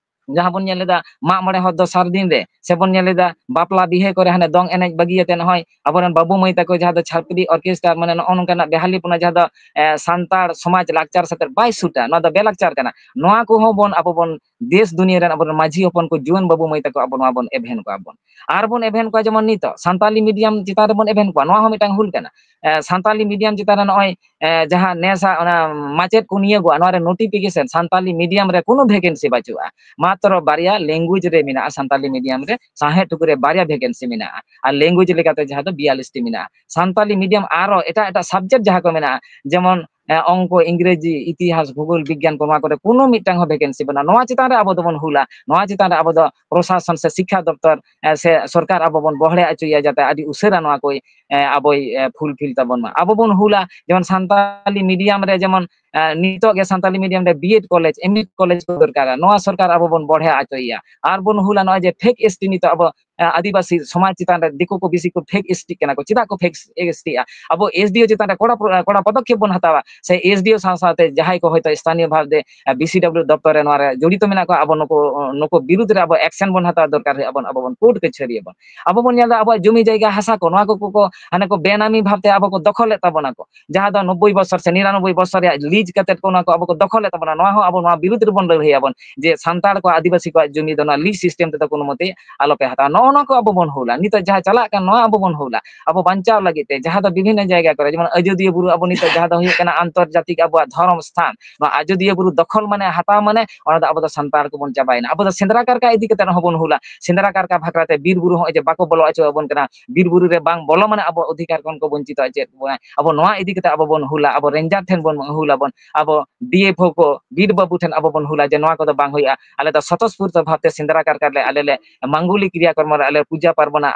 ᱡᱟᱦᱟᱸ ᱵᱚᱱ ᱧᱮᱞ ᱮᱫᱟ ᱢᱟᱜ ᱢᱚᱬᱮ ᱦᱚᱸ ᱫᱚᱥᱟᱨ ᱫᱤᱱ ᱨᱮ, ᱥᱮᱵᱚᱱ ᱧᱮᱞ ᱮᱫᱟ ᱵᱟᱯᱞᱟ ᱵᱤᱦᱟᱹ ᱠᱚᱨᱮ ᱦᱟᱱᱮ ᱫᱚᱝ ᱮᱱᱮᱡ ᱵᱟᱹᱜᱤᱭᱟᱛᱮ ᱱᱚᱜᱼᱚᱭ ᱟᱵᱚᱨᱮᱱ ᱵᱟᱹᱵᱩ ᱢᱟᱹᱭ ᱛᱟᱠᱚ ᱡᱟᱦᱟᱸ ᱫᱚ ᱪᱷᱟᱯᱨᱤ ᱚᱨᱠᱮᱥᱴᱟᱨ, ᱢᱟᱱᱮ ᱱᱚᱜᱼᱚ ᱱᱚᱝᱠᱟᱱᱟᱜ ᱵᱮᱦᱟᱞᱤᱯᱚᱱᱟ ᱡᱟᱦᱟᱸ ᱫᱚ, ᱮ, ᱥᱟᱱᱛᱟᱲ ᱥᱚᱢᱟᱡᱽ ᱞᱟᱠᱪᱟᱨ ᱥᱟᱛᱮ ᱵᱟᱭ ᱥᱩᱴᱟ, ᱱᱚᱣᱟ ᱫᱚ ᱵᱮᱞᱟᱠᱪᱟᱨ ᱠᱟᱱᱟ᱾ ᱱᱚᱣᱟ ᱠᱚᱦᱚᱸ ᱵᱚᱱ ᱟᱵᱚ ᱵᱚᱱ ᱫᱮᱥ ᱫᱩᱱᱤᱭᱟᱹ ᱨᱮᱱ ᱟᱵᱚᱨᱮᱱ ᱢᱟᱹᱡᱷᱤ ᱦᱚᱯᱚᱱ ᱠᱚ, ᱡᱩᱣᱟᱹᱱ ᱵᱟᱹᱵᱩ ᱢᱟᱹᱭ ᱛᱟᱠᱚ, ᱟᱵᱚ ᱱᱚᱣᱟ ᱵᱚᱱ ᱮᱵᱷᱮᱱ ᱠᱚᱣᱟ ᱵᱚᱱ᱾ ᱟᱨ ᱵᱚᱱ ᱮᱵᱷᱮᱱ ᱠᱚᱣᱟ ᱡᱮᱢᱚᱱ ᱱᱤᱛᱚᱜ ᱥᱟᱱᱛᱟᱞᱤ ᱢᱤᱰᱤᱭᱟᱢ ᱪᱮᱛᱟᱱ ᱨᱮᱵᱚᱱ ᱮᱵᱷᱮᱱ ᱠᱚᱣᱟ, ᱱᱚᱣᱟ ᱦᱚᱸ ᱢᱤᱫᱴᱟᱝ ᱦᱩᱞ ᱠᱟᱱᱟ᱾ ᱮ, ᱥᱟᱱᱛᱟᱞᱤ ᱢᱤᱰᱤᱭᱟᱢ ᱪᱮᱛᱟᱱ ᱨᱮ ᱱᱚᱜᱼᱚᱭ, ᱮ, ᱡᱟᱦᱟᱸ ᱱᱮᱥᱟᱜ ᱚᱱᱟ ᱢᱟᱪᱮᱫ ᱠᱚ ᱱᱤᱭᱳᱜᱚᱜᱼᱟ, ᱱᱚᱣᱟ ᱨᱮ ᱱᱳᱴᱤᱯᱷᱤᱠᱮᱥᱚᱱ ᱥᱟᱱᱛᱟᱞᱤ ᱢᱤᱰᱤᱭᱟᱢ ᱨᱮ ᱠᱳᱱᱳ ᱵᱷᱮᱠᱮᱱᱥᱤ ᱵᱟᱹᱪᱩᱜᱼᱟ᱾ ᱢᱟᱛᱨᱚ ᱵᱟᱨᱭᱟ ᱞᱮᱝᱜᱩᱭᱮᱡᱽ ᱨᱮ ᱢᱮᱱᱟᱜᱼᱟ, ᱥᱟᱱᱛᱟᱞᱤ ᱢᱤᱰᱤᱭᱟᱢ ᱨᱮ ᱥᱟᱶᱦᱮᱫ ᱴᱩᱠᱩ ᱨᱮ ᱵᱟᱨᱭᱟ ᱵᱷᱮᱠᱮᱱᱥᱤ ᱢᱮᱱᱟᱜᱼᱟ, ᱟᱨ ᱞᱮᱝᱜᱩᱭᱮᱡᱽ ᱞᱮᱠᱟᱛᱮ ᱡᱟᱦᱟᱸ ᱫᱚ ᱵᱤᱭᱟᱞᱤᱥ ᱴᱤ ᱢᱮᱱᱟᱜᱼᱟ᱾ ᱥᱟᱱᱛᱟᱞᱤ ᱢᱤᱰᱤᱭᱟᱢ ᱟᱨᱚ ᱮᱴᱟᱜ ᱮᱴᱟᱜ ᱥᱟᱵᱡᱮᱠᱴ ᱡᱟᱦᱟᱸ ᱠᱚ ᱢᱮᱱᱟᱜᱼᱟ, ᱡᱮᱢᱚᱱ, ᱮ, ᱚᱝᱠᱚ, ᱤᱝᱨᱮᱡᱤ, ᱤᱛᱤᱦᱟᱥ, ᱵᱷᱩᱜᱳᱞ, ᱵᱤᱜᱽᱜᱟᱱ ᱠᱚ, ᱱᱚᱣᱟ ᱠᱚᱨᱮ ᱠᱳᱱᱳ ᱢᱤᱫᱴᱟᱝ ᱦᱚᱸ ᱵᱷᱮᱠᱮᱱᱥᱤ ᱵᱟᱹᱱᱩᱜᱼᱟ᱾ ᱱᱚᱣᱟ ᱪᱮᱛᱟᱱ ᱨᱮ ᱟᱵᱚ ᱫᱚᱵᱚᱱ ᱦᱩᱞᱟ, ᱱᱚᱣᱟ ᱪᱮᱛᱟᱱ ᱨᱮ ᱟᱵᱚ ᱫᱚ ᱯᱨᱚᱥᱟᱥᱚᱱ ᱥᱮ ᱥᱤᱠᱠᱷᱟ ᱫᱚᱯᱛᱚᱨ, ᱮ, ᱥᱮ ᱥᱚᱨᱠᱟᱨ ᱟᱵᱚ ᱵᱚᱱ ᱵᱚᱦᱲᱮ ᱦᱚᱪᱚᱭᱟ, ᱡᱟᱛᱮ ᱟᱹᱰᱤ ᱩᱥᱟᱹᱨᱟ ᱱᱚᱣᱟ ᱠᱚᱭ, ᱮ, ᱟᱵᱚᱭ, ᱮ, ᱯᱷᱩᱞᱯᱷᱤᱞ ᱛᱟᱵᱚᱱ ᱢᱟ᱾ ᱟᱵᱚ ᱵᱚᱱ ᱦᱩᱞᱟ, ᱡᱮᱢᱚᱱ ᱥᱟᱱᱛᱟᱞᱤ ᱢᱤᱰᱤᱭᱟᱢ ᱨᱮ, ᱡᱮᱢᱚᱱ, ᱮ, ᱱᱤᱛᱚᱜ ᱜᱮ ᱥᱟᱱᱛᱟᱞᱤ ᱢᱤᱰᱤᱭᱟᱢ ᱨᱮ ᱵᱤ ᱮᱰ ᱠᱚᱞᱮᱡᱽ, ᱮᱢ ᱮᱰ ᱠᱚᱞᱮᱡᱽ ᱠᱚ ᱫᱚᱨᱠᱟᱨᱟ, ᱱᱚᱣᱟ ᱥᱚᱨᱠᱟᱨ ᱟᱵᱚ ᱵᱚᱱ ᱵᱚᱲᱦᱮ ᱦᱚᱪᱚᱭᱮᱭᱟ᱾ ᱟᱨ ᱵᱚᱱ ᱦᱩᱞᱟ ᱱᱚᱜᱼᱚᱭ ᱡᱮ ᱯᱷᱮᱠ ᱮᱥ ᱴᱤ, ᱱᱤᱛᱚᱜ ᱟᱵᱚ, ᱮ, ᱟᱹᱫᱤᱵᱟᱹᱥᱤ ᱥᱚᱢᱟᱡᱽ ᱪᱮᱛᱟᱱ ᱨᱮ ᱫᱤᱠᱩ ᱠᱚ ᱵᱮᱥᱤ ᱠᱚ ᱯᱷᱮᱠ ᱮᱥ ᱴᱤᱜ ᱠᱟᱱᱟ ᱠᱚ, ᱪᱮᱫᱟᱜ ᱠᱚ ᱯᱷᱮᱠ ᱮᱥ ᱴᱤᱜᱼᱟ? ᱟᱵᱚ ᱮᱥ ᱰᱤ ᱳ ᱪᱮᱛᱟᱱ ᱨᱮ ᱠᱚᱲᱟ ᱯᱨᱚ-, ᱠᱚᱲᱟ ᱯᱚᱫᱚᱠᱷᱮᱯ ᱵᱚᱱ ᱦᱟᱛᱟᱣᱟ, ᱥᱮ ᱮᱥ ᱰᱤ ᱳ ᱥᱟᱶ ᱥᱟᱶᱛᱮ ᱡᱟᱦᱟᱸᱭ ᱠᱚ ᱦᱚᱭᱛᱳ ᱥᱛᱷᱟᱱᱤᱭᱚ ᱵᱷᱟᱵᱽ ᱛᱮ, ᱮ, ᱵᱤ ᱥᱤ ᱰᱟᱵᱽᱞᱤᱭᱩ ᱫᱚᱯᱛᱚᱨ ᱨᱮ ᱱᱚᱣᱟ ᱨᱮ ᱡᱚᱲᱤᱛᱚ ᱢᱮᱱᱟᱜ ᱠᱚᱣᱟ, ᱟᱵᱚ ᱱᱩᱠᱩ, ᱱᱩᱠᱩ ᱵᱤᱨᱩᱫᱽ ᱨᱮ ᱟᱵᱚ ᱮᱠᱥᱮᱱ ᱵᱚᱱ ᱦᱟᱛᱟᱣ ᱫᱚᱨᱠᱟᱨ ᱦᱩᱭᱩᱜᱼᱟ, ᱟᱵᱚᱱ, ᱟᱵᱚ ᱵᱚᱱ ᱠᱳᱨᱴ ᱠᱟᱹᱪᱷᱟᱹᱨᱤ ᱟᱵᱚᱱ᱾ ᱟᱵᱚ ᱵᱚᱱ ᱧᱮᱞ ᱮᱫᱟ ᱟᱵᱚᱣᱟᱜ ᱡᱚᱢᱤ ᱡᱟᱭᱜᱟ ᱦᱟᱥᱟ ᱠᱚ, ᱱᱚᱣᱟ ᱠᱚ, ᱠᱚ, ᱠᱚ ᱦᱟᱱᱮ ᱠᱚ ᱵᱮᱱᱟᱢᱤ ᱵᱷᱟᱵᱽ ᱛᱮ ᱟᱵᱚ ᱠᱚ ᱫᱚᱠᱷᱚᱞᱮᱫ ᱛᱟᱵᱚᱱᱟ ᱠᱚ, ᱡᱟᱦᱟᱸ ᱫᱚ ᱱᱚᱵᱵᱳᱭ ᱵᱚᱪᱷᱚᱨ ᱥᱮ ᱱᱤᱨᱟᱱᱚᱵᱵᱳᱭ ᱵᱚᱪᱷᱚᱨ ᱨᱮᱭᱟᱜ ᱞᱤᱡᱽ ᱠᱟᱛᱮᱫ ᱠᱚ ᱚᱱᱟ ᱠᱚ ᱟᱵᱚ ᱠᱚ ᱫᱚᱠᱷᱚᱞᱮᱫ ᱛᱟᱵᱚᱱᱟ᱾ ᱱᱚᱣᱟ ᱦᱚᱸ ᱟᱵᱚ ᱱᱚᱣᱟ ᱵᱤᱨᱩᱫᱽ ᱨᱮᱵᱚᱱ ᱞᱟᱹᱲᱦᱟᱹᱭ ᱟᱵᱚᱱ, ᱡᱮ ᱥᱟᱱᱛᱟᱲ ᱠᱚ, ᱟᱹᱫᱤᱵᱟᱹᱥᱤ ᱠᱚᱣᱟᱜ ᱡᱚᱢᱤ ᱫᱚ ᱱᱚᱣᱟ ᱞᱤᱡᱽ ᱥᱤᱥᱴᱮᱢ ᱛᱮᱫᱚ ᱠᱳᱱᱳ ᱢᱚᱛᱮ ᱟᱞᱚᱯᱮ ᱦᱟᱛᱟᱣᱟ᱾ ᱱᱚᱜᱼᱚ ᱱᱚᱣᱟ ᱠᱚ ᱟᱵᱚ ᱵᱚᱱ ᱦᱩᱞᱟ᱾ ᱱᱤᱛᱚᱜ ᱡᱟᱦᱟᱸ ᱪᱟᱞᱟᱜ ᱠᱟᱱ, ᱱᱚᱣᱟ ᱟᱵᱚ ᱵᱚᱱ ᱦᱩᱞᱟ᱾ ᱟᱵᱚ ᱵᱟᱧᱪᱟᱣ ᱞᱟᱹᱜᱤᱫ ᱛᱮ, ᱡᱟᱦᱟᱸ ᱫᱚ ᱵᱤᱵᱷᱤᱱᱱᱚ ᱡᱟᱭᱜᱟ ᱠᱚᱨᱮ, ᱡᱮᱢᱚᱱ ᱟᱡᱚᱫᱤᱭᱟᱹ ᱵᱩᱨᱩ, ᱟᱵᱚ ᱱᱤᱛᱚᱜ ᱡᱟᱦᱟᱸ ᱫᱚ ᱦᱩᱭᱩᱜ ᱠᱟᱱᱟ ᱟᱱᱛᱚᱨᱡᱟᱛᱤᱠ ᱟᱵᱚᱣᱟᱜ ᱫᱷᱚᱨᱚᱢ ᱥᱛᱷᱟᱱ, ᱱᱚᱣᱟ ᱟᱡᱚᱫᱤᱭᱟᱹ ᱵᱩᱨᱩ ᱫᱚᱠᱷᱚᱞ ᱢᱟᱱᱮ, ᱦᱟᱛᱟᱣ ᱢᱟᱱᱮ, ᱚᱱᱟ ᱫᱚ ᱟᱵᱚ ᱫᱚ ᱥᱟᱱᱛᱟᱲ ᱠᱚᱵᱚᱱ ᱪᱟᱵᱟᱭᱮᱱᱟ᱾ ᱟᱵᱚ ᱫᱚ ᱥᱮᱸᱫᱽᱨᱟ ᱠᱟᱨᱠᱟ ᱤᱫᱤ ᱠᱟᱛᱮ ᱦᱚᱸ ᱵᱚᱱ ᱦᱩᱞᱟ᱾ ᱥᱮᱸᱫᱽᱨᱟ ᱠᱟᱨᱠᱟ ᱵᱷᱟᱠᱨᱟ ᱛᱮ ᱵᱤᱨ ᱵᱩᱨᱩ ᱦᱚᱸᱜᱼᱚᱭ ᱡᱮ ᱵᱟᱠᱚ ᱵᱚᱞᱚ ᱦᱚᱪᱚ ᱟᱵᱚᱱ ᱠᱟᱱᱟ, ᱵᱤᱨ ᱵᱩᱨᱩ ᱨᱮ ᱵᱟᱝ ᱵᱚᱞᱚ ᱢᱟᱱᱮ ᱟᱵᱚ ᱚᱫᱷᱤᱠᱟᱨ ᱠᱷᱚᱱ ᱠᱚ ᱵᱚᱧᱪᱤᱛᱚᱜᱼᱟ᱾ ᱪᱮᱫ ᱵᱚᱱ, ᱟᱵᱚ ᱱᱚᱣᱟ ᱤᱫᱤ ᱠᱟᱛᱮ ᱟᱵᱚ ᱵᱚᱱ ᱦᱩᱞᱟ, ᱟᱵᱚ ᱨᱮᱧᱡᱟᱨ ᱴᱷᱮᱱ ᱵᱚᱱ ᱦᱩᱞ ᱟᱵᱚᱱ, ᱟᱵᱚ ᱰᱤ ᱮᱯᱷ ᱳ ᱠᱚ, ᱵᱤᱴ ᱵᱟᱹᱵᱩ ᱴᱷᱮᱱ ᱟᱵᱚ ᱵᱚᱱ ᱦᱩᱞᱟ ᱡᱮ ᱱᱚᱣᱟ ᱠᱚᱫᱚ ᱵᱟᱝ ᱦᱩᱭᱩᱜᱼᱟ᱾ ᱟᱞᱮ ᱫᱚ ᱥᱚᱛᱚᱥᱯᱷᱩᱨᱛᱚ ᱵᱷᱟᱵᱽ ᱛᱮ ᱥᱮᱸᱫᱽᱨᱟ ᱠᱟᱨᱠᱟ ᱞᱮ, ᱟᱞᱮ ᱞᱮ ᱢᱟᱝᱜᱚᱞᱤ ᱠᱨᱤᱭᱟ ᱠᱚᱨᱢᱚ ᱨᱮ ᱟᱞᱮ ᱯᱩᱡᱟ ᱯᱟᱨᱵᱚᱱᱟ,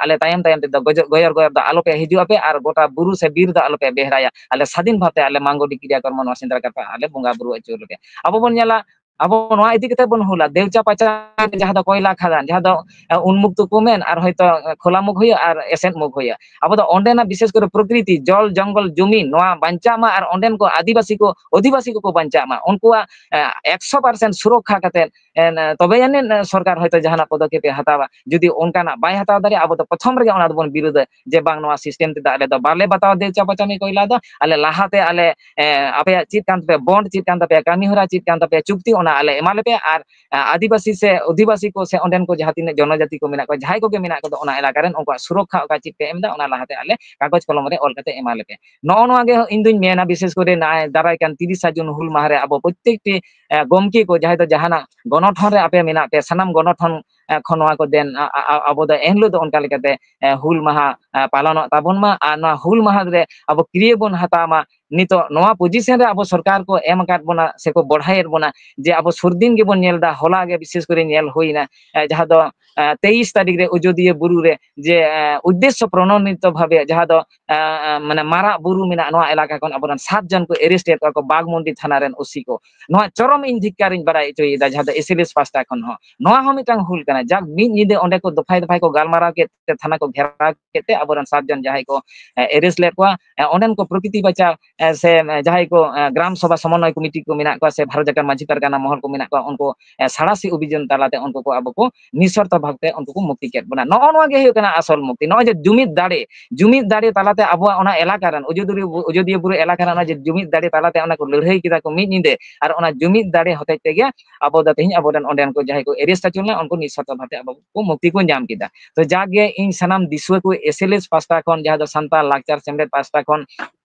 ᱟᱞᱮ ᱛᱟᱭᱚᱢ ᱛᱟᱭᱚᱢ ᱛᱮᱫᱚ ᱜᱚᱡᱚᱜ, ᱜᱚᱭᱚᱨ ᱜᱚᱭᱚᱨ ᱫᱚ ᱟᱞᱚᱯᱮ ᱦᱤᱡᱩᱜ ᱟᱯᱮ ᱟᱨ ᱜᱚᱴᱟ ᱵᱩᱨᱩ ᱥᱮ ᱵᱤᱨ ᱫᱚ ᱟᱞᱚᱯᱮ ᱵᱮᱦᱨᱟᱭᱟ᱾ ᱟᱞᱮ ᱥᱟᱫᱷᱤᱱ ᱵᱷᱟᱵᱽ ᱛᱮ ᱟᱞᱮ ᱢᱟᱝᱜᱚᱞᱤ ᱠᱨᱤᱭᱟ ᱠᱚᱨᱢᱚ ᱱᱚᱣᱟ ᱥᱮᱸᱫᱽᱨᱟ ᱠᱟᱨᱠᱟ ᱟᱞᱮ ᱵᱚᱸᱜᱟ ᱵᱩᱨᱩ ᱟᱹᱪᱩᱨ ᱞᱮᱯᱮ᱾ ᱟᱵᱚ ᱵᱚᱱ ᱧᱮᱞᱟ, ᱟᱵᱚ ᱱᱚᱣᱟ ᱤᱫᱤ ᱠᱟᱛᱮ ᱵᱚᱱ ᱦᱩᱞᱟ, ᱫᱮᱣᱪᱟ ᱯᱟᱪᱟ ᱡᱟᱦᱟᱸ ᱫᱚ ᱠᱚᱭᱞᱟ ᱠᱷᱟᱫᱟᱱ, ᱡᱟᱦᱟᱸ ᱫᱚ, ᱮ, ᱩᱱᱢᱩᱠᱛᱚ ᱠᱚ ᱢᱮᱱ, ᱟᱨ ᱦᱚᱭᱛᱚ, ᱮ, ᱠᱷᱳᱞᱟ ᱢᱩᱠ ᱦᱩᱭᱩᱜᱼᱟ ᱟᱨ ᱮᱥᱮᱫ ᱢᱩᱠ ᱦᱩᱭᱩᱜᱼᱟ᱾ ᱟᱵᱚ ᱫᱚ ᱚᱸᱰᱮᱱᱟᱜ ᱵᱤᱥᱮᱥ ᱠᱚᱨᱮ ᱯᱨᱚᱠᱨᱤᱛᱤ, ᱡᱚᱞ, ᱡᱚᱝᱜᱚᱞ, ᱡᱩᱢᱤᱱ ᱱᱚᱣᱟ ᱵᱟᱧᱪᱟᱜ ᱢᱟ ᱟᱨ ᱚᱸᱰᱮᱱ ᱠᱚ ᱟᱹᱫᱤᱵᱟᱹᱥᱤ ᱠᱚ, ᱚᱫᱷᱤᱵᱟᱹᱥᱤ ᱠᱚᱠᱚ ᱵᱟᱧᱪᱟᱜ ᱢᱟ, ᱩᱱᱠᱩᱣᱟᱜ, ᱮ, ᱮᱠᱥᱚ ᱯᱟᱨᱥᱮᱱᱴ ᱥᱩᱨᱚᱠᱠᱷᱟ ᱠᱟᱛᱮ, ᱮ, ᱛᱚᱵᱮ ᱟᱹᱱᱤᱡ ᱥᱚᱨᱠᱟᱨ ᱦᱚᱭᱛᱚ ᱡᱟᱦᱟᱱᱟᱜ ᱯᱚᱫᱚᱠᱷᱮᱯ ᱮ ᱦᱟᱛᱟᱣᱟ᱾ ᱡᱩᱫᱤ ᱚᱱᱠᱟᱱᱟᱜ ᱵᱟᱭ ᱦᱟᱛᱟᱣ ᱫᱟᱲᱮᱭᱟᱜᱼᱟ, ᱟᱵᱚ ᱫᱚ ᱯᱨᱚᱛᱷᱚᱢ ᱨᱮᱜᱮ ᱚᱱᱟ ᱫᱚᱵᱚᱱ ᱵᱤᱨᱳᱫᱷᱟ ᱡᱮ ᱵᱟᱝ, ᱱᱚᱣᱟ ᱥᱤᱥᱴᱮᱢ ᱛᱮᱫᱚ ᱟᱞᱮ ᱫᱚ ᱵᱟᱞᱮ ᱵᱟᱛᱟᱣᱟ ᱫᱮᱣᱪᱟ ᱯᱟᱪᱟᱢᱤ ᱠᱚᱭᱞᱟ ᱫᱚ᱾ ᱟᱞᱮ ᱞᱟᱦᱟᱛᱮ ᱟᱞᱮ, ᱮ, ᱟᱯᱮᱭᱟᱜ ᱪᱮᱫ ᱠᱟᱱ ᱛᱟᱯᱮᱭᱟ ᱵᱚᱱᱰ, ᱪᱮᱫ ᱠᱟᱱ ᱛᱟᱯᱮᱭᱟ ᱠᱟᱹᱢᱤᱦᱚᱨᱟ, ᱪᱮᱫ ᱠᱟᱱ ᱛᱟᱯᱮᱭᱟ ᱪᱩᱠᱛᱤ, ᱚᱱᱟ ᱟᱞᱮ ᱮᱢᱟ ᱞᱮᱯᱮ᱾ ᱟᱨ, ᱮ, ᱟᱹᱫᱤᱵᱟᱹᱥᱤ ᱥᱮ ᱚᱫᱷᱤᱵᱟᱹᱥᱤ ᱠᱚ ᱥᱮ ᱚᱸᱰᱮᱱ ᱠᱚ ᱡᱟᱦᱟᱸ ᱛᱤᱱᱟᱹᱜ ᱡᱚᱱᱚᱡᱟᱹᱛᱤ ᱠᱚ ᱢᱮᱱᱟᱜ ᱠᱚᱣᱟ, ᱡᱟᱦᱟᱸᱭ ᱠᱚᱜᱮ ᱢᱮᱱᱟᱜ ᱠᱚᱫᱚ ᱚᱱᱟ ᱮᱞᱟᱠᱟ ᱨᱮᱱ, ᱩᱱᱠᱩᱣᱟᱜ ᱥᱩᱨᱚᱠᱠᱷᱟ ᱚᱠᱟ ᱪᱮᱫ ᱯᱮ ᱮᱢ ᱮᱫᱟ, ᱚᱱᱟ ᱞᱟᱦᱟᱛᱮ ᱟᱞᱮ ᱠᱟᱜᱚᱡᱽ ᱠᱚᱞᱚᱢ ᱨᱮ ᱚᱞ ᱠᱟᱛᱮ ᱮᱢᱟ ᱞᱮᱯᱮ᱾ ᱱᱚᱜᱼᱚ ᱱᱚᱣᱟ ᱜᱮ ᱤᱧ ᱫᱩᱧ ᱢᱮᱱᱟ, ᱵᱤᱥᱮᱥ ᱠᱚᱨᱮ ᱱᱚᱜᱼᱚᱭ ᱫᱟᱨᱟᱭ ᱠᱟᱱ ᱛᱤᱨᱤᱥᱟ ᱡᱩᱱ ᱦᱩᱞ ᱢᱟᱦᱟ ᱨᱮ ᱟᱵᱚ ᱯᱨᱚᱛᱛᱮᱠᱴᱤ, ᱮ, ᱜᱚᱢᱠᱮ ᱠᱚ ᱡᱟᱦᱟᱸᱭ ᱫᱚ ᱡᱟᱦᱟᱱᱟᱜ ᱜᱚᱱᱚᱴᱷᱚᱱ ᱨᱮ ᱟᱯᱮ ᱢᱮᱱᱟᱜ ᱯᱮ, ᱥᱟᱱᱟᱢ ᱜᱚᱱᱚᱴᱷᱚᱱ, ᱮ, ᱠᱷᱚᱱ ᱱᱚᱣᱟ ᱠᱚ ᱫᱮᱱ, ᱟ, ᱟ, ᱟ, ᱟᱵᱚ ᱫᱚ ᱮᱱᱦᱤᱞᱳᱜ ᱫᱚ ᱚᱱᱠᱟ ᱞᱮᱠᱟᱛᱮ, ᱮ, ᱦᱩᱞ ᱢᱟᱦᱟ, ᱮ, ᱯᱟᱞᱚᱱᱚᱜ ᱛᱟᱵᱚᱱ ᱢᱟ᱾ ᱟᱨ ᱱᱚᱣᱟ ᱦᱩᱞ ᱢᱟᱦᱟ ᱨᱮ ᱟᱵᱚ ᱠᱨᱤᱭᱟᱹ ᱵᱚᱱ ᱦᱟᱛᱟᱣ ᱢᱟ᱾ ᱱᱤᱛᱚᱜ ᱱᱚᱣᱟ ᱯᱚᱡᱤᱥᱚᱱ ᱨᱮ ᱟᱵᱚ ᱥᱚᱨᱠᱟᱨ ᱠᱚ ᱮᱢ ᱟᱠᱟᱫ ᱵᱚᱱᱟ ᱥᱮᱠᱚ ᱵᱚᱲᱦᱟᱭᱮᱫ ᱵᱚᱱᱟ, ᱡᱮ ᱟᱵᱚ ᱥᱩᱨᱫᱤᱱ ᱜᱮᱵᱚᱱ ᱧᱮᱞ ᱮᱫᱟ, ᱦᱚᱞᱟ ᱜᱮ ᱵᱤᱥᱮᱥ ᱠᱚᱨᱮ ᱧᱮᱞ ᱦᱩᱭᱱᱟ, ᱮ, ᱡᱟᱦᱟᱸ ᱫᱚ, ᱮ, ᱛᱮᱭᱤᱥ ᱛᱟᱹᱨᱤᱠᱷ ᱨᱮ ᱟᱡᱚᱫᱤᱭᱟᱹ ᱵᱩᱨᱩ ᱨᱮ ᱡᱮ, ᱮ, ᱩᱫᱽᱫᱮᱥᱥᱚ ᱯᱨᱚᱬᱚᱱᱤᱛᱚ ᱵᱷᱟᱵᱮ ᱡᱟᱦᱟᱸ ᱫᱚ, ᱮ, ᱮ, ᱢᱟᱱᱮ ᱢᱟᱨᱟᱜ ᱵᱩᱨᱩ ᱢᱮᱱᱟᱜᱼᱟ, ᱱᱚᱣᱟ ᱮᱞᱟᱠᱟ ᱠᱷᱚᱱ ᱟᱵᱚᱨᱮᱱ ᱥᱟᱛ ᱡᱚᱱ ᱠᱚ ᱮᱨᱮᱥᱴ ᱮᱫ ᱠᱚᱣᱟ ᱠᱚ ᱵᱟᱜᱽᱢᱩᱱᱰᱤ ᱛᱷᱟᱱᱟ ᱨᱮᱱ ᱳᱥᱤ ᱠᱚ᱾ ᱱᱚᱣᱟ ᱪᱚᱨᱚᱢ ᱤᱧ ᱫᱷᱤᱠᱠᱟᱨᱤᱧ ᱵᱟᱲᱟᱭ ᱦᱚᱪᱚᱭᱮᱫᱟ, ᱡᱟᱦᱟᱸ ᱫᱚ ᱮᱥᱮᱞᱮᱥ ᱯᱟᱥᱴᱟ ᱠᱷᱚᱱ ᱦᱚᱸ᱾ ᱱᱚᱣᱟ ᱦᱚᱸ ᱢᱤᱫᱴᱟᱝ ᱦᱩᱞ ᱠᱟᱱᱟ, ᱡᱟᱠ ᱢᱤᱫ ᱧᱤᱫᱟᱹ ᱚᱸᱰᱮ ᱠᱚ ᱫᱚᱯᱷᱟᱭ ᱫᱚᱯᱷᱟᱭ ᱠᱚ ᱜᱟᱞᱢᱟᱨᱟᱣ ᱠᱮᱫ ᱛᱮ, ᱛᱷᱟᱱᱟ ᱠᱚ ᱜᱷᱮᱨᱟᱣ ᱠᱮᱫ ᱛᱮ ᱟᱵᱚᱨᱮᱱ ᱥᱟᱛ ᱡᱚᱱ ᱡᱟᱦᱟᱸᱭ ᱠᱚ, ᱮ, ᱮᱨᱮᱥᱴ ᱞᱮᱫ ᱠᱚᱣᱟ, ᱮ, ᱚᱸᱰᱮᱱ ᱠᱚ ᱯᱨᱚᱠᱨᱤᱛᱤ ᱵᱟᱪᱟᱣ ᱮ, ᱥᱮ, ᱮ, ᱡᱟᱦᱟᱸᱭ ᱠᱚ, ᱮ, ᱜᱨᱟᱢ ᱥᱚᱵᱷᱟ ᱥᱚᱢᱚᱱᱚᱭ ᱠᱚᱢᱤᱴᱤ ᱠᱚ ᱢᱮᱱᱟᱜ ᱠᱚᱣᱟ ᱥᱮ ᱵᱷᱟᱨᱚᱛ ᱡᱟᱠᱟᱛ ᱢᱟᱹᱡᱷᱤ ᱯᱟᱨᱜᱟᱱᱟ ᱢᱚᱦᱚᱞ ᱠᱚ ᱢᱮᱱᱟᱜ ᱠᱚᱣᱟ, ᱩᱱᱠᱩ, ᱮ, ᱥᱟᱲᱟᱥᱤ ᱚᱵᱷᱤᱡᱟᱱ ᱛᱟᱞᱟᱛᱮ ᱩᱱᱠᱩ ᱠᱚ ᱟᱵᱚ ᱠᱚ ᱱᱤᱥᱚᱨᱛᱚ ᱵᱷᱟᱵᱽᱛᱮ ᱩᱱᱠᱩ ᱠᱚ ᱢᱩᱠᱛᱤ ᱠᱮᱫ ᱵᱚᱱᱟ᱾ ᱱᱚᱜᱼᱚ ᱱᱚᱣᱟ ᱜᱮ ᱦᱩᱭᱩᱜ ᱠᱟᱱᱟ ᱟᱥᱚᱞ ᱢᱩᱠᱛᱤ᱾ ᱱᱚᱜᱼᱚᱭ ᱡᱮ ᱡᱩᱢᱤᱫ ᱫᱟᱲᱮ, ᱡᱩᱢᱤᱫ ᱫᱟᱲᱮ ᱛᱟᱞᱟᱛᱮ ᱟᱵᱚᱣᱟᱜ ᱚᱱᱟ ᱮᱞᱟᱠᱟ ᱨᱮᱱ ᱚᱡᱚᱫᱤᱭᱟᱹ ᱵᱩ-, ᱚᱡᱚᱫᱤᱭᱟᱹ ᱵᱩᱨᱩ ᱮᱞᱟᱠᱟ ᱨᱮᱱ ᱚᱱᱟ ᱡᱮ ᱡᱩᱢᱤᱫ ᱫᱟᱲᱮ ᱛᱟᱞᱟᱛᱮ ᱚᱱᱟ ᱠᱚ ᱞᱟᱹᱲᱦᱟᱹᱭ ᱠᱮᱫᱟ ᱠᱚ ᱢᱤᱫ ᱧᱤᱫᱟᱹ, ᱟᱨ ᱚᱱᱟ ᱡᱩᱢᱤᱫ ᱫᱟᱲᱮ ᱦᱚᱛᱮᱡ ᱛᱮᱜᱮ ᱟᱵᱚ ᱫᱚ ᱛᱮᱦᱮᱧ ᱟᱵᱚᱨᱮᱱ ᱚᱸᱰᱮᱱ ᱠᱚ ᱡᱟᱦᱟᱸᱭ ᱠᱚ arrest ᱦᱚᱪᱚ ᱞᱮᱱᱟ, ᱩᱱᱠᱩ ᱱᱤᱥᱥᱟᱨᱛᱷᱚ ᱵᱷᱟᱵᱽ ᱛᱮ ᱟᱵᱚ ᱠᱚ ᱢᱩᱠᱛᱤ ᱠᱚ ᱧᱟᱢ ᱠᱮᱫᱟ᱾ ᱛᱚ ᱡᱟᱜᱮ ᱤᱧ ᱥᱟᱱᱟᱢ ᱫᱤᱥᱩᱣᱟᱹ ᱠᱚ S L S ᱯᱟᱥᱴᱟ ᱠᱷᱚᱱ, ᱡᱟᱦᱟᱸ ᱫᱚ ᱥᱟᱱᱛᱟᱲ ᱞᱟᱠᱪᱟᱨ ᱥᱮᱢᱞᱮᱫ ᱯᱟᱥᱴᱟ ᱠᱷᱚᱱ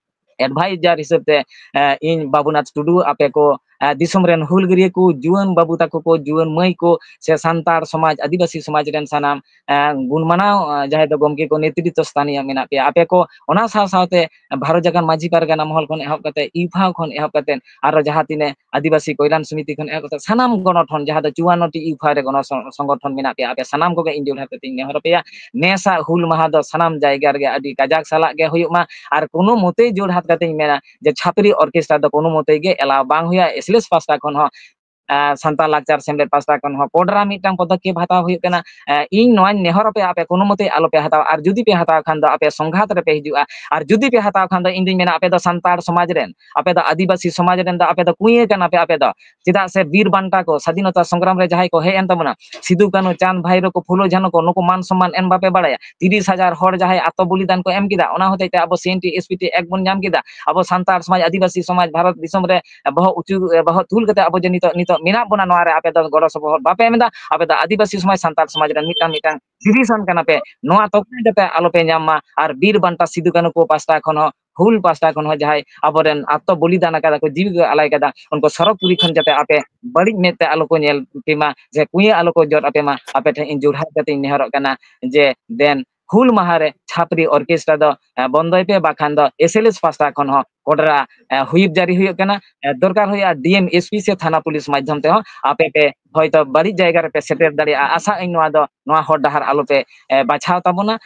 advisor ᱦᱤᱥᱟᱹᱵ ᱛᱮ, ᱮ, ᱤᱧ ᱵᱟᱵᱩᱱᱟᱛᱷ ᱴᱩᱰᱩ ᱟᱯᱮ ᱠᱚ, ᱮ, ᱫᱤᱥᱚᱢ ᱨᱮᱱ ᱦᱩᱞᱜᱟᱹᱨᱭᱟᱹ ᱠᱚ, ᱡᱩᱣᱟᱹᱱ ᱵᱟᱹᱵᱩ ᱛᱟᱠᱚ ᱠᱚ, ᱡᱩᱣᱟᱹᱱ ᱢᱟᱹᱭ ᱠᱚ, ᱥᱮ ᱥᱟᱱᱛᱟᱲ ᱥᱚᱢᱟᱡᱽ, ᱟᱹᱫᱤᱵᱟᱹᱥᱤ ᱥᱚᱢᱟᱡᱽ ᱨᱮᱱ ᱥᱟᱱᱟᱢ, ᱮ, ᱜᱩᱱ ᱢᱟᱱᱟᱣ, ᱮ, ᱡᱟᱦᱟᱸᱭ ᱫᱚ ᱜᱚᱢᱠᱮ ᱠᱚ ᱱᱮᱛᱨᱤᱛᱛᱚ ᱥᱛᱷᱟᱱᱤᱭᱚ ᱢᱮᱱᱟᱜ ᱯᱮᱭᱟ, ᱟᱯᱮ ᱠᱚ ᱚᱱᱟ ᱥᱟᱶ ᱥᱟᱶᱛᱮ ᱵᱷᱟᱨᱚᱛ ᱡᱟᱠᱟᱛ ᱢᱟᱹᱡᱷᱤ ᱯᱟᱨᱜᱟᱱᱟ ᱢᱚᱦᱚᱞ ᱠᱷᱚᱱ ᱮᱦᱚᱵ ᱠᱟᱛᱮ, ᱤᱯᱷᱟ ᱠᱷᱚᱱ ᱮᱦᱚᱵ ᱠᱟᱛᱮ, ᱟᱨᱚ ᱡᱟᱦᱟᱸ ᱛᱤᱱᱟᱹᱜ ᱟᱹᱫᱤᱵᱟᱹᱥᱤ ᱠᱚᱞᱭᱟᱱ ᱥᱚᱢᱤᱛᱤ ᱠᱷᱚᱱ ᱮᱦᱚᱵ ᱠᱟᱛᱮ ᱥᱟᱱᱟᱢ ᱜᱚᱱᱚᱴᱷᱚᱱ, ᱡᱟᱦᱟᱸ ᱫᱚ ᱪᱩᱣᱟᱱᱱᱚ ᱴᱤ ᱤᱯᱷᱟ ᱨᱮ ᱜᱚᱱᱚ ᱥᱚ-, ᱥᱚᱝᱜᱚᱴᱷᱚᱱ ᱢᱮᱱᱟᱜ ᱯᱮᱭᱟ, ᱟᱯᱮ ᱥᱟᱱᱟᱢ ᱠᱚᱜᱮ ᱤᱧ ᱡᱳᱲᱦᱟᱛ ᱠᱟᱛᱮ ᱤᱧ ᱱᱮᱦᱚᱨ ᱟᱯᱮᱭᱟ, ᱱᱮᱥᱟᱜ ᱦᱩᱞ ᱢᱟᱦᱟ ᱫᱚ ᱥᱟᱱᱟᱢ ᱡᱟᱭᱜᱟ ᱨᱮᱜᱮ ᱟᱹᱰᱤ ᱠᱟᱡᱟᱠ ᱥᱟᱞᱟᱜ ᱜᱮ ᱦᱩᱭᱩᱜ ᱢᱟ᱾ ᱟᱨ ᱠᱳᱱᱳ ᱢᱚᱛᱮ ᱡᱳᱲᱦᱟᱛ ᱠᱟᱛᱮᱧ ᱢᱮᱱᱟ ᱡᱮ ᱪᱷᱟᱯᱨᱤ ᱚᱨᱠᱮᱥᱴᱨᱟ ᱫᱚ ᱠᱳᱱᱳ ᱢᱚᱛᱮ ᱜᱮ ᱮᱞᱟᱣ ᱵᱟᱝ ᱦᱩᱭᱩᱜᱼᱟ᱾ S L S ᱯᱟᱥᱴᱟ ᱠᱷᱚᱱ ᱦᱚᱸ, ᱟᱨ ᱥᱟᱱᱛᱟᱲ ᱞᱟᱠᱪᱟᱨ ᱥᱮᱢᱞᱮᱫ ᱯᱟᱥᱴᱟ ᱠᱷᱚᱱ ᱦᱚᱸ ᱠᱚᱰᱨᱟ ᱢᱤᱫᱴᱟᱝ ᱯᱚᱫᱚᱠᱷᱮᱯ ᱦᱟᱛᱟᱣ ᱦᱩᱭᱩᱜ ᱠᱟᱱᱟ᱾ ᱮ, ᱤᱧ ᱱᱚᱣᱟᱧ ᱱᱮᱦᱚᱨ ᱟᱯᱮᱭᱟ, ᱟᱯᱮ ᱠᱳᱱᱳ ᱢᱚᱛᱮ ᱟᱞᱚᱯᱮ ᱦᱟᱛᱟᱣᱟ, ᱟᱨ ᱡᱩᱫᱤ ᱯᱮ ᱦᱟᱛᱟᱣ ᱠᱷᱟᱱ ᱫᱚ ᱟᱯᱮ ᱥᱚᱝᱜᱷᱟᱛ ᱨᱮᱯᱮ ᱦᱤᱡᱩᱜᱼᱟ, ᱟᱨ ᱡᱩᱫᱤ ᱯᱮ ᱦᱟᱛᱟᱣ ᱠᱷᱟᱱ ᱫᱚ ᱤᱧ ᱫᱩᱧ ᱢᱮᱱᱟ ᱟᱯᱮ ᱫᱚ ᱥᱟᱱᱛᱟᱲ ᱥᱚᱢᱟᱡᱽ ᱨᱮᱱ, ᱟᱯᱮ ᱫᱚ ᱟᱹᱫᱤᱵᱟᱹᱥᱤ ᱥᱚᱢᱟᱡᱽ ᱨᱮᱱ ᱫᱚ ᱟᱯᱮ ᱫᱚ ᱠᱩᱭᱟᱹ ᱠᱟᱱᱟ ᱯᱮ ᱟᱯᱮ ᱫᱚ᱾ ᱪᱮᱫᱟᱜ ᱥᱮ ᱵᱤᱨ ᱵᱟᱱᱴᱟ ᱠᱚ, ᱥᱟᱫᱷᱤᱱᱚᱛᱟ ᱥᱚᱝᱜᱨᱟᱢ ᱨᱮ ᱡᱟᱦᱟᱸᱭ ᱠᱚ ᱦᱮᱡ ᱮᱱ ᱛᱟᱵᱚᱱᱟ, ᱥᱤᱫᱩ ᱠᱟᱹᱱᱦᱩ, ᱪᱟᱸᱫᱽ ᱵᱷᱟᱭᱨᱳ ᱠᱚ, ᱯᱷᱩᱞᱳ ᱡᱷᱟᱱᱳ ᱠᱚ, ᱱᱩᱠᱩ ᱢᱟᱱ ᱥᱚᱱᱢᱟᱱ ᱮᱢ ᱵᱟᱯᱮ ᱵᱟᱲᱟᱭᱟ? ᱛᱤᱨᱤᱥ ᱦᱟᱡᱟᱨ ᱦᱚᱲ ᱡᱟᱦᱟᱸᱭ ᱟᱛᱛᱚ ᱵᱚᱞᱤᱫᱟᱱ ᱠᱚ ᱮᱢ ᱠᱮᱫᱟ, ᱚᱱᱟ ᱦᱚᱛᱮᱡ ᱛᱮ ᱟᱵᱚ C N T S P T Act ᱵᱚᱱ ᱧᱟᱢ ᱠᱮᱫᱟ᱾ ᱟᱵᱚ ᱥᱟᱱᱛᱟᱲ ᱥᱚᱢᱟᱡᱽ, ᱟᱹᱫᱤᱵᱟᱹᱥᱤ ᱥᱚᱢᱟᱡᱽ ᱵᱷᱟᱨᱚᱛ ᱫᱤᱥᱚᱢ ᱨᱮ ᱵᱚᱦᱚᱜ ᱩᱪᱩ, ᱵᱚᱦᱚᱜ ᱛᱩᱞ ᱠᱟᱛᱮ ᱟᱵᱚ ᱡᱮ ᱱᱤᱛᱚᱜ, ᱱᱤᱛᱚᱜ ᱢᱮᱱᱟᱜ ᱵᱚᱱᱟ, ᱱᱚᱣᱟ ᱨᱮ ᱟᱯᱮ ᱫᱚ ᱜᱚᱲᱚ ᱥᱚᱯᱚᱦᱚᱫ ᱵᱟᱯᱮ ᱮᱢ ᱮᱫᱟ᱾ ᱟᱯᱮ ᱫᱚ ᱟᱹᱫᱤᱵᱟᱹᱥᱤ ᱥᱚᱢᱟᱡᱽ, ᱥᱟᱱᱛᱟᱲ ᱥᱚᱢᱟᱡᱽ ᱨᱮᱱ ᱢᱤᱫᱴᱟᱝ, ᱢᱤᱫᱴᱟᱝ division ᱠᱟᱱᱟ ᱯᱮ᱾ ᱱᱚᱣᱟ ᱛᱚᱠᱛᱟ ᱡᱟᱛᱮ ᱟᱞᱚᱯᱮ ᱧᱟᱢ ᱢᱟ᱾ ᱟᱨ ᱵᱤᱨ ᱵᱟᱱᱴᱟ ᱥᱤᱫᱩ ᱠᱟᱹᱱᱦᱩ ᱠᱚ ᱯᱟᱥᱴᱟ ᱠᱷᱚᱱ ᱦᱚᱸ, ᱦᱩᱞ ᱯᱟᱥᱴᱟ ᱠᱷᱚᱱ ᱦᱚᱸ ᱡᱟᱦᱟᱸᱭ ᱟᱵᱚᱨᱮᱱ ᱟᱛᱛᱚ ᱵᱚᱞᱤᱫᱟᱱ ᱟᱠᱟᱫᱟ ᱠᱚ, ᱡᱤᱣᱤ ᱠᱚ ᱟᱞᱟᱭ ᱠᱟᱫᱟ, ᱩᱱᱠᱩ ᱥᱚᱨᱚᱜᱽᱯᱩᱨᱤ ᱠᱷᱚᱱ ᱡᱟᱛᱮ ᱟᱯᱮ ᱵᱟᱹᱲᱤᱡ ᱢᱮᱫ ᱛᱮ ᱟᱞᱚ ᱠᱚ ᱧᱮᱞ ᱯᱮ ᱢᱟ, ᱡᱮ ᱠᱩᱭᱟᱹ ᱟᱞᱚ ᱠᱚ ᱡᱚᱫ ᱟᱯᱮ ᱢᱟ᱾ ᱟᱯᱮ ᱴᱷᱮᱱ ᱤᱧ ᱡᱳᱲᱦᱟᱛ ᱠᱟᱛᱮ ᱤᱧ ᱱᱮᱦᱚᱨᱚᱜ ᱠᱟᱱᱟ ᱡᱮ ᱫᱮᱱ ᱦᱩᱞ ᱢᱟᱦᱟ ᱨᱮ ᱪᱷᱟᱯᱨᱤ ᱚᱨᱠᱮᱥᱴᱨᱟ ᱫᱚ, ᱮ, ᱵᱚᱱᱫᱚᱭ ᱯᱮ, ᱵᱟᱠᱷᱟᱱ ᱫᱚ S L S ᱯᱟᱥᱴᱟ ᱠᱷᱚᱱ ᱦᱚᱸ ᱠᱚᱰᱨᱟ, ᱮ, ᱦᱩᱭᱤᱯ ᱡᱟᱹᱨᱤ ᱦᱩᱭᱩᱜ ᱠᱟᱱᱟ᱾ ᱮ, ᱫᱚᱨᱠᱟᱨ ᱦᱩᱭᱩᱜᱼᱟ D M, S P ᱥᱮ ᱛᱷᱟᱱᱟ ᱯᱩᱞᱤᱥ ᱢᱟᱫᱽᱫᱷᱚᱢ ᱛᱮᱦᱚᱸ ᱟᱯᱮ ᱯᱮ ᱦᱚᱭᱛᱚ ᱵᱟᱹᱲᱤᱡ ᱡᱟᱭᱜᱟ ᱨᱮᱯᱮ ᱥᱮᱴᱮᱨ ᱫᱟᱲᱮᱭᱟᱜᱼᱟ᱾ ᱟᱥᱟᱜ ᱟᱹᱧ ᱱᱚᱣᱟ ᱫᱚ, ᱱᱚᱣᱟ ᱦᱚᱨ ᱰᱟᱦᱟᱨ ᱟᱞᱚᱯᱮ, ᱮ, ᱵᱟᱪᱷᱟᱣ ᱛᱟᱵᱚᱱᱟ᱾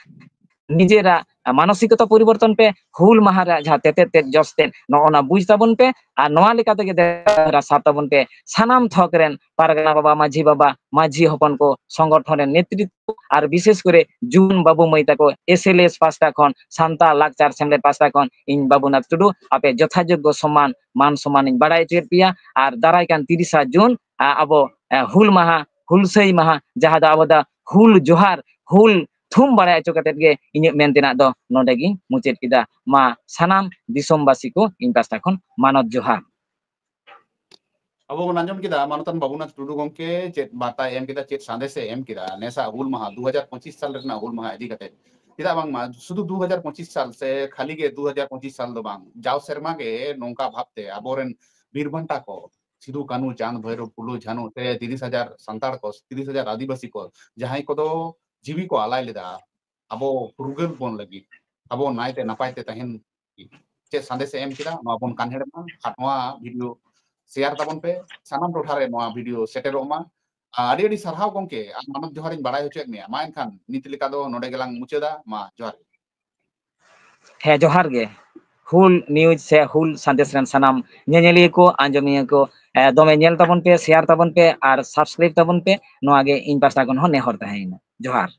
ᱱᱤᱡᱮᱨᱟᱜ ᱢᱟᱱᱚᱥᱤᱠᱚᱛᱟ ᱯᱚᱨᱤᱵᱚᱨᱛᱚᱱ ᱯᱮ, ᱦᱩᱞ ᱢᱟᱦᱟ ᱨᱮᱭᱟᱜ ᱡᱟᱦᱟᱸ ᱛᱮᱛᱮᱫ ᱛᱮᱫ ᱡᱚᱥ ᱛᱮᱫ ᱱᱚᱜᱼᱚ ᱱᱟ ᱵᱩᱡᱽ ᱛᱟᱵᱚᱱ ᱯᱮ, ᱟᱨ ᱱᱚᱣᱟ ᱞᱮᱠᱟ ᱛᱮᱜᱮ ᱫᱮᱵᱟ ᱥᱟᱵ ᱛᱟᱵᱚᱱ ᱯᱮ ᱥᱟᱱᱟᱢ ᱛᱷᱚᱠ ᱨᱮᱱ ᱯᱟᱨᱜᱟᱱᱟ ᱵᱟᱵᱟ, ᱢᱟᱹᱡᱷᱤ ᱵᱟᱵᱟ, ᱢᱟᱹᱡᱷᱤ ᱦᱚᱯᱚᱱ ᱠᱚ, ᱥᱚᱝᱜᱚᱴᱷᱚᱱ ᱨᱮᱱ ᱱᱮᱛᱨᱤᱛᱵᱚ, ᱟᱨ ᱵᱤᱥᱮᱥ ᱠᱚᱨᱮ ᱡᱩᱣᱟᱹᱱ ᱵᱟᱹᱵᱩ ᱢᱟᱹᱭ ᱛᱟᱠᱚ, ᱮᱥ ᱮᱞ ᱮᱥ ᱯᱟᱥᱴᱟ ᱠᱷᱚᱱ, ᱥᱟᱱᱛᱟᱲ ᱞᱟᱠᱪᱟᱨ ᱥᱮᱢᱞᱮᱫ ᱯᱟᱥᱴᱟ ᱠᱷᱚᱱ ᱤᱧ ᱵᱟᱹᱵᱩᱱᱟᱛᱷ ᱴᱩᱰᱩ ᱟᱯᱮ ᱡᱚᱛᱷᱟᱡᱳᱜᱽᱜᱚ ᱥᱚᱢᱢᱟᱱ, ᱢᱟᱱ ᱥᱚᱢᱢᱟᱱ ᱤᱧ ᱵᱟᱲᱟᱭ ᱦᱚᱪᱚᱭᱮᱫ ᱯᱮᱭᱟ᱾ ᱟᱨ ᱫᱟᱨᱟᱭ ᱠᱟᱱ ᱛᱤᱨᱤᱥᱟ ᱡᱩᱱ, ᱟ, ᱟᱵᱚ, ᱮ, ᱦᱩᱞ ᱢᱟᱦᱟ, ᱦᱩᱞᱥᱟᱹᱭ ᱢᱟᱦᱟ, ᱡᱟᱦᱟᱸ ᱫᱚ ᱟᱵᱚ ᱫᱚ ᱦᱩᱞ ᱡᱚᱦᱟᱨ, ᱦᱩᱞ ᱛᱷᱩᱢ ᱵᱟᱲᱟᱭ ᱦᱚᱪᱚ ᱠᱟᱛᱮᱫ ᱜᱮ ᱤᱧᱟᱹᱜ ᱢᱮᱱ ᱛᱮᱱᱟᱜ ᱫᱚ ᱱᱚᱰᱮ ᱜᱤᱧ ᱢᱩᱪᱟᱹᱫ ᱠᱮᱫᱟ᱾ ᱢᱟ ᱥᱟᱱᱟᱢ ᱫᱤᱥᱚᱢᱵᱟᱥᱤ ᱠᱚ ᱤᱧ ᱯᱟᱥᱴᱟ ᱠᱷᱚᱱ ᱢᱟᱱᱚᱛ ᱡᱚᱦᱟᱨ᱾ ᱟᱵᱚ ᱵᱚᱱ ᱟᱸᱡᱚᱢ ᱠᱮᱫᱟ ᱢᱟᱱᱚᱛᱟᱱ ᱵᱟᱹᱵᱩᱱᱟᱛᱷ ᱴᱩᱰᱩ ᱜᱚᱢᱠᱮ ᱪᱮᱫ ᱵᱟᱨᱛᱟᱭ ᱮᱢ ᱠᱮᱫᱟ, ᱪᱮᱫ ᱥᱟᱸᱫᱮᱥᱮ ᱮᱢ ᱠᱮᱫᱟ ᱱᱮᱥᱟᱜ ᱦᱩᱞ ᱢᱟᱦᱟ, ᱫᱩ ᱦᱟᱡᱟᱨ ᱯᱚᱸᱪᱤᱥ ᱥᱟᱞ ᱨᱮᱱᱟᱜ ᱦᱩᱞ ᱢᱟᱦᱟ ᱤᱫᱤ ᱠᱟᱛᱮ᱾ ᱪᱮᱫᱟᱜ ᱵᱟᱝᱢᱟ ᱥᱩᱫᱷᱩ ᱫᱩ ᱦᱟᱡᱟᱨ ᱯᱚᱸᱪᱤᱥ ᱥᱟᱞ ᱥᱮ ᱠᱷᱟᱹᱞᱤ ᱜᱮ ᱫᱩ ᱦᱟᱡᱟᱨ ᱯᱚᱸᱪᱤᱥ ᱥᱟᱞ ᱫᱚ ᱵᱟᱝ, ᱡᱟᱣ ᱥᱮᱨᱢᱟ ᱜᱮ ᱱᱚᱝᱠᱟ ᱵᱷᱟᱵᱛᱮ ᱟᱵᱚᱨᱮᱱ ᱵᱤᱨ ᱵᱟᱱᱴᱟ ᱠᱚ, ᱥᱤᱫᱩ, ᱠᱟᱹᱱᱩ, ᱪᱟᱸᱫᱽ, ᱵᱷᱳᱭᱨᱳᱵ, ᱯᱷᱩᱞᱳ, ᱡᱷᱟᱱᱩ ᱥᱮ ᱛᱤᱨᱤᱥ ᱦᱟᱡᱟᱨ ᱥᱟᱱᱛᱟᱲ ᱠᱚ, ᱛᱤᱨᱤᱥ ᱦᱟᱡᱟᱨ ᱟᱹᱫᱤᱵᱟᱹᱥᱤ ᱠᱚ, ᱡᱟᱦᱟᱸᱭ ᱠᱚᱫᱚ ᱡᱤᱣᱤ ᱠᱚ ᱟᱞᱟᱭ ᱞᱮᱫᱟ ᱟᱵᱚ ᱯᱷᱩᱨᱜᱟᱹᱞ ᱵᱚᱱ ᱞᱟᱹᱜᱤᱫ, ᱟᱵᱚ ᱱᱟᱭᱛᱮ ᱱᱟᱯᱟᱭ ᱛᱮ ᱛᱟᱦᱮᱱ ᱞᱟᱹᱜᱤᱫ ᱪᱮᱫ ᱥᱟᱸᱫᱮᱥ ᱮ ᱮᱢ ᱠᱮᱫᱟ, ᱱᱚᱣᱟ ᱵᱚᱱ ᱠᱟᱱᱦᱮᱲ ᱢᱟ᱾ ᱟᱨ ᱱᱚᱣᱟ ᱵᱷᱤᱰᱤᱭᱳ ᱥᱮᱭᱟᱨ ᱛᱟᱵᱚᱱ ᱯᱮ, ᱥᱟᱱᱟᱢ ᱴᱚᱴᱷᱟ ᱨᱮ ᱱᱚᱣᱟ ᱵᱷᱤᱰᱤᱭᱳ ᱥᱮᱴᱮᱨᱚᱜ ᱢᱟ᱾ ᱟᱨ ᱟᱹᱰᱤ ᱟᱹᱰᱤ ᱥᱟᱨᱦᱟᱣ ᱜᱚᱢᱠᱮ, ᱟᱨ ᱢᱟᱱᱚᱛ ᱡᱚᱦᱟᱨᱤᱧ ᱵᱟᱲᱟᱭ ᱦᱚᱪᱚᱭᱮᱫ ᱢᱮᱭᱟ᱾ ᱢᱟ ᱮᱱᱠᱷᱟᱱ ᱱᱤᱛ ᱞᱮᱠᱟ ᱫᱚ ᱱᱚᱰᱮ ᱜᱮᱞᱟᱝ ᱢᱩᱪᱟᱹᱫᱟ᱾ ᱢᱟ ᱡᱚᱦᱟᱨ ᱜᱮ᱾ ᱦᱮᱸ, ᱡᱚᱦᱟᱨ ᱜᱮ᱾ ᱦᱩᱞ ᱱᱤᱭᱩᱡᱽ ᱥᱮ ᱦᱩᱞ ᱥᱟᱸᱫᱮᱥ ᱨᱮᱱ ᱥᱟᱱᱟᱢ ᱧᱮᱧᱮᱞᱤᱭᱟᱹ ᱠᱚ, ᱟᱸᱡᱚᱢᱤᱭᱟᱹ ᱠᱚ, ᱮ, ᱫᱚᱢᱮ ᱧᱮᱞ ᱛᱟᱵᱚᱱ ᱯᱮ, ᱥᱮᱭᱟᱨ ᱛᱟᱵᱚᱱ ᱯᱮ ᱟᱨ ᱥᱟᱵᱥᱠᱨᱟᱭᱤᱵ ᱛᱟᱵᱚᱱ ᱯᱮ᱾ ᱱᱚᱣᱟ ᱜᱮ ᱤᱧ ᱯᱟᱥᱴᱟ ᱠᱷᱚᱱ ᱦᱚᱸ ᱱᱮᱦᱚᱨ ᱛᱟᱦᱮᱸᱭᱮᱱᱟ᱾ ᱡᱚᱦᱟᱨ᱾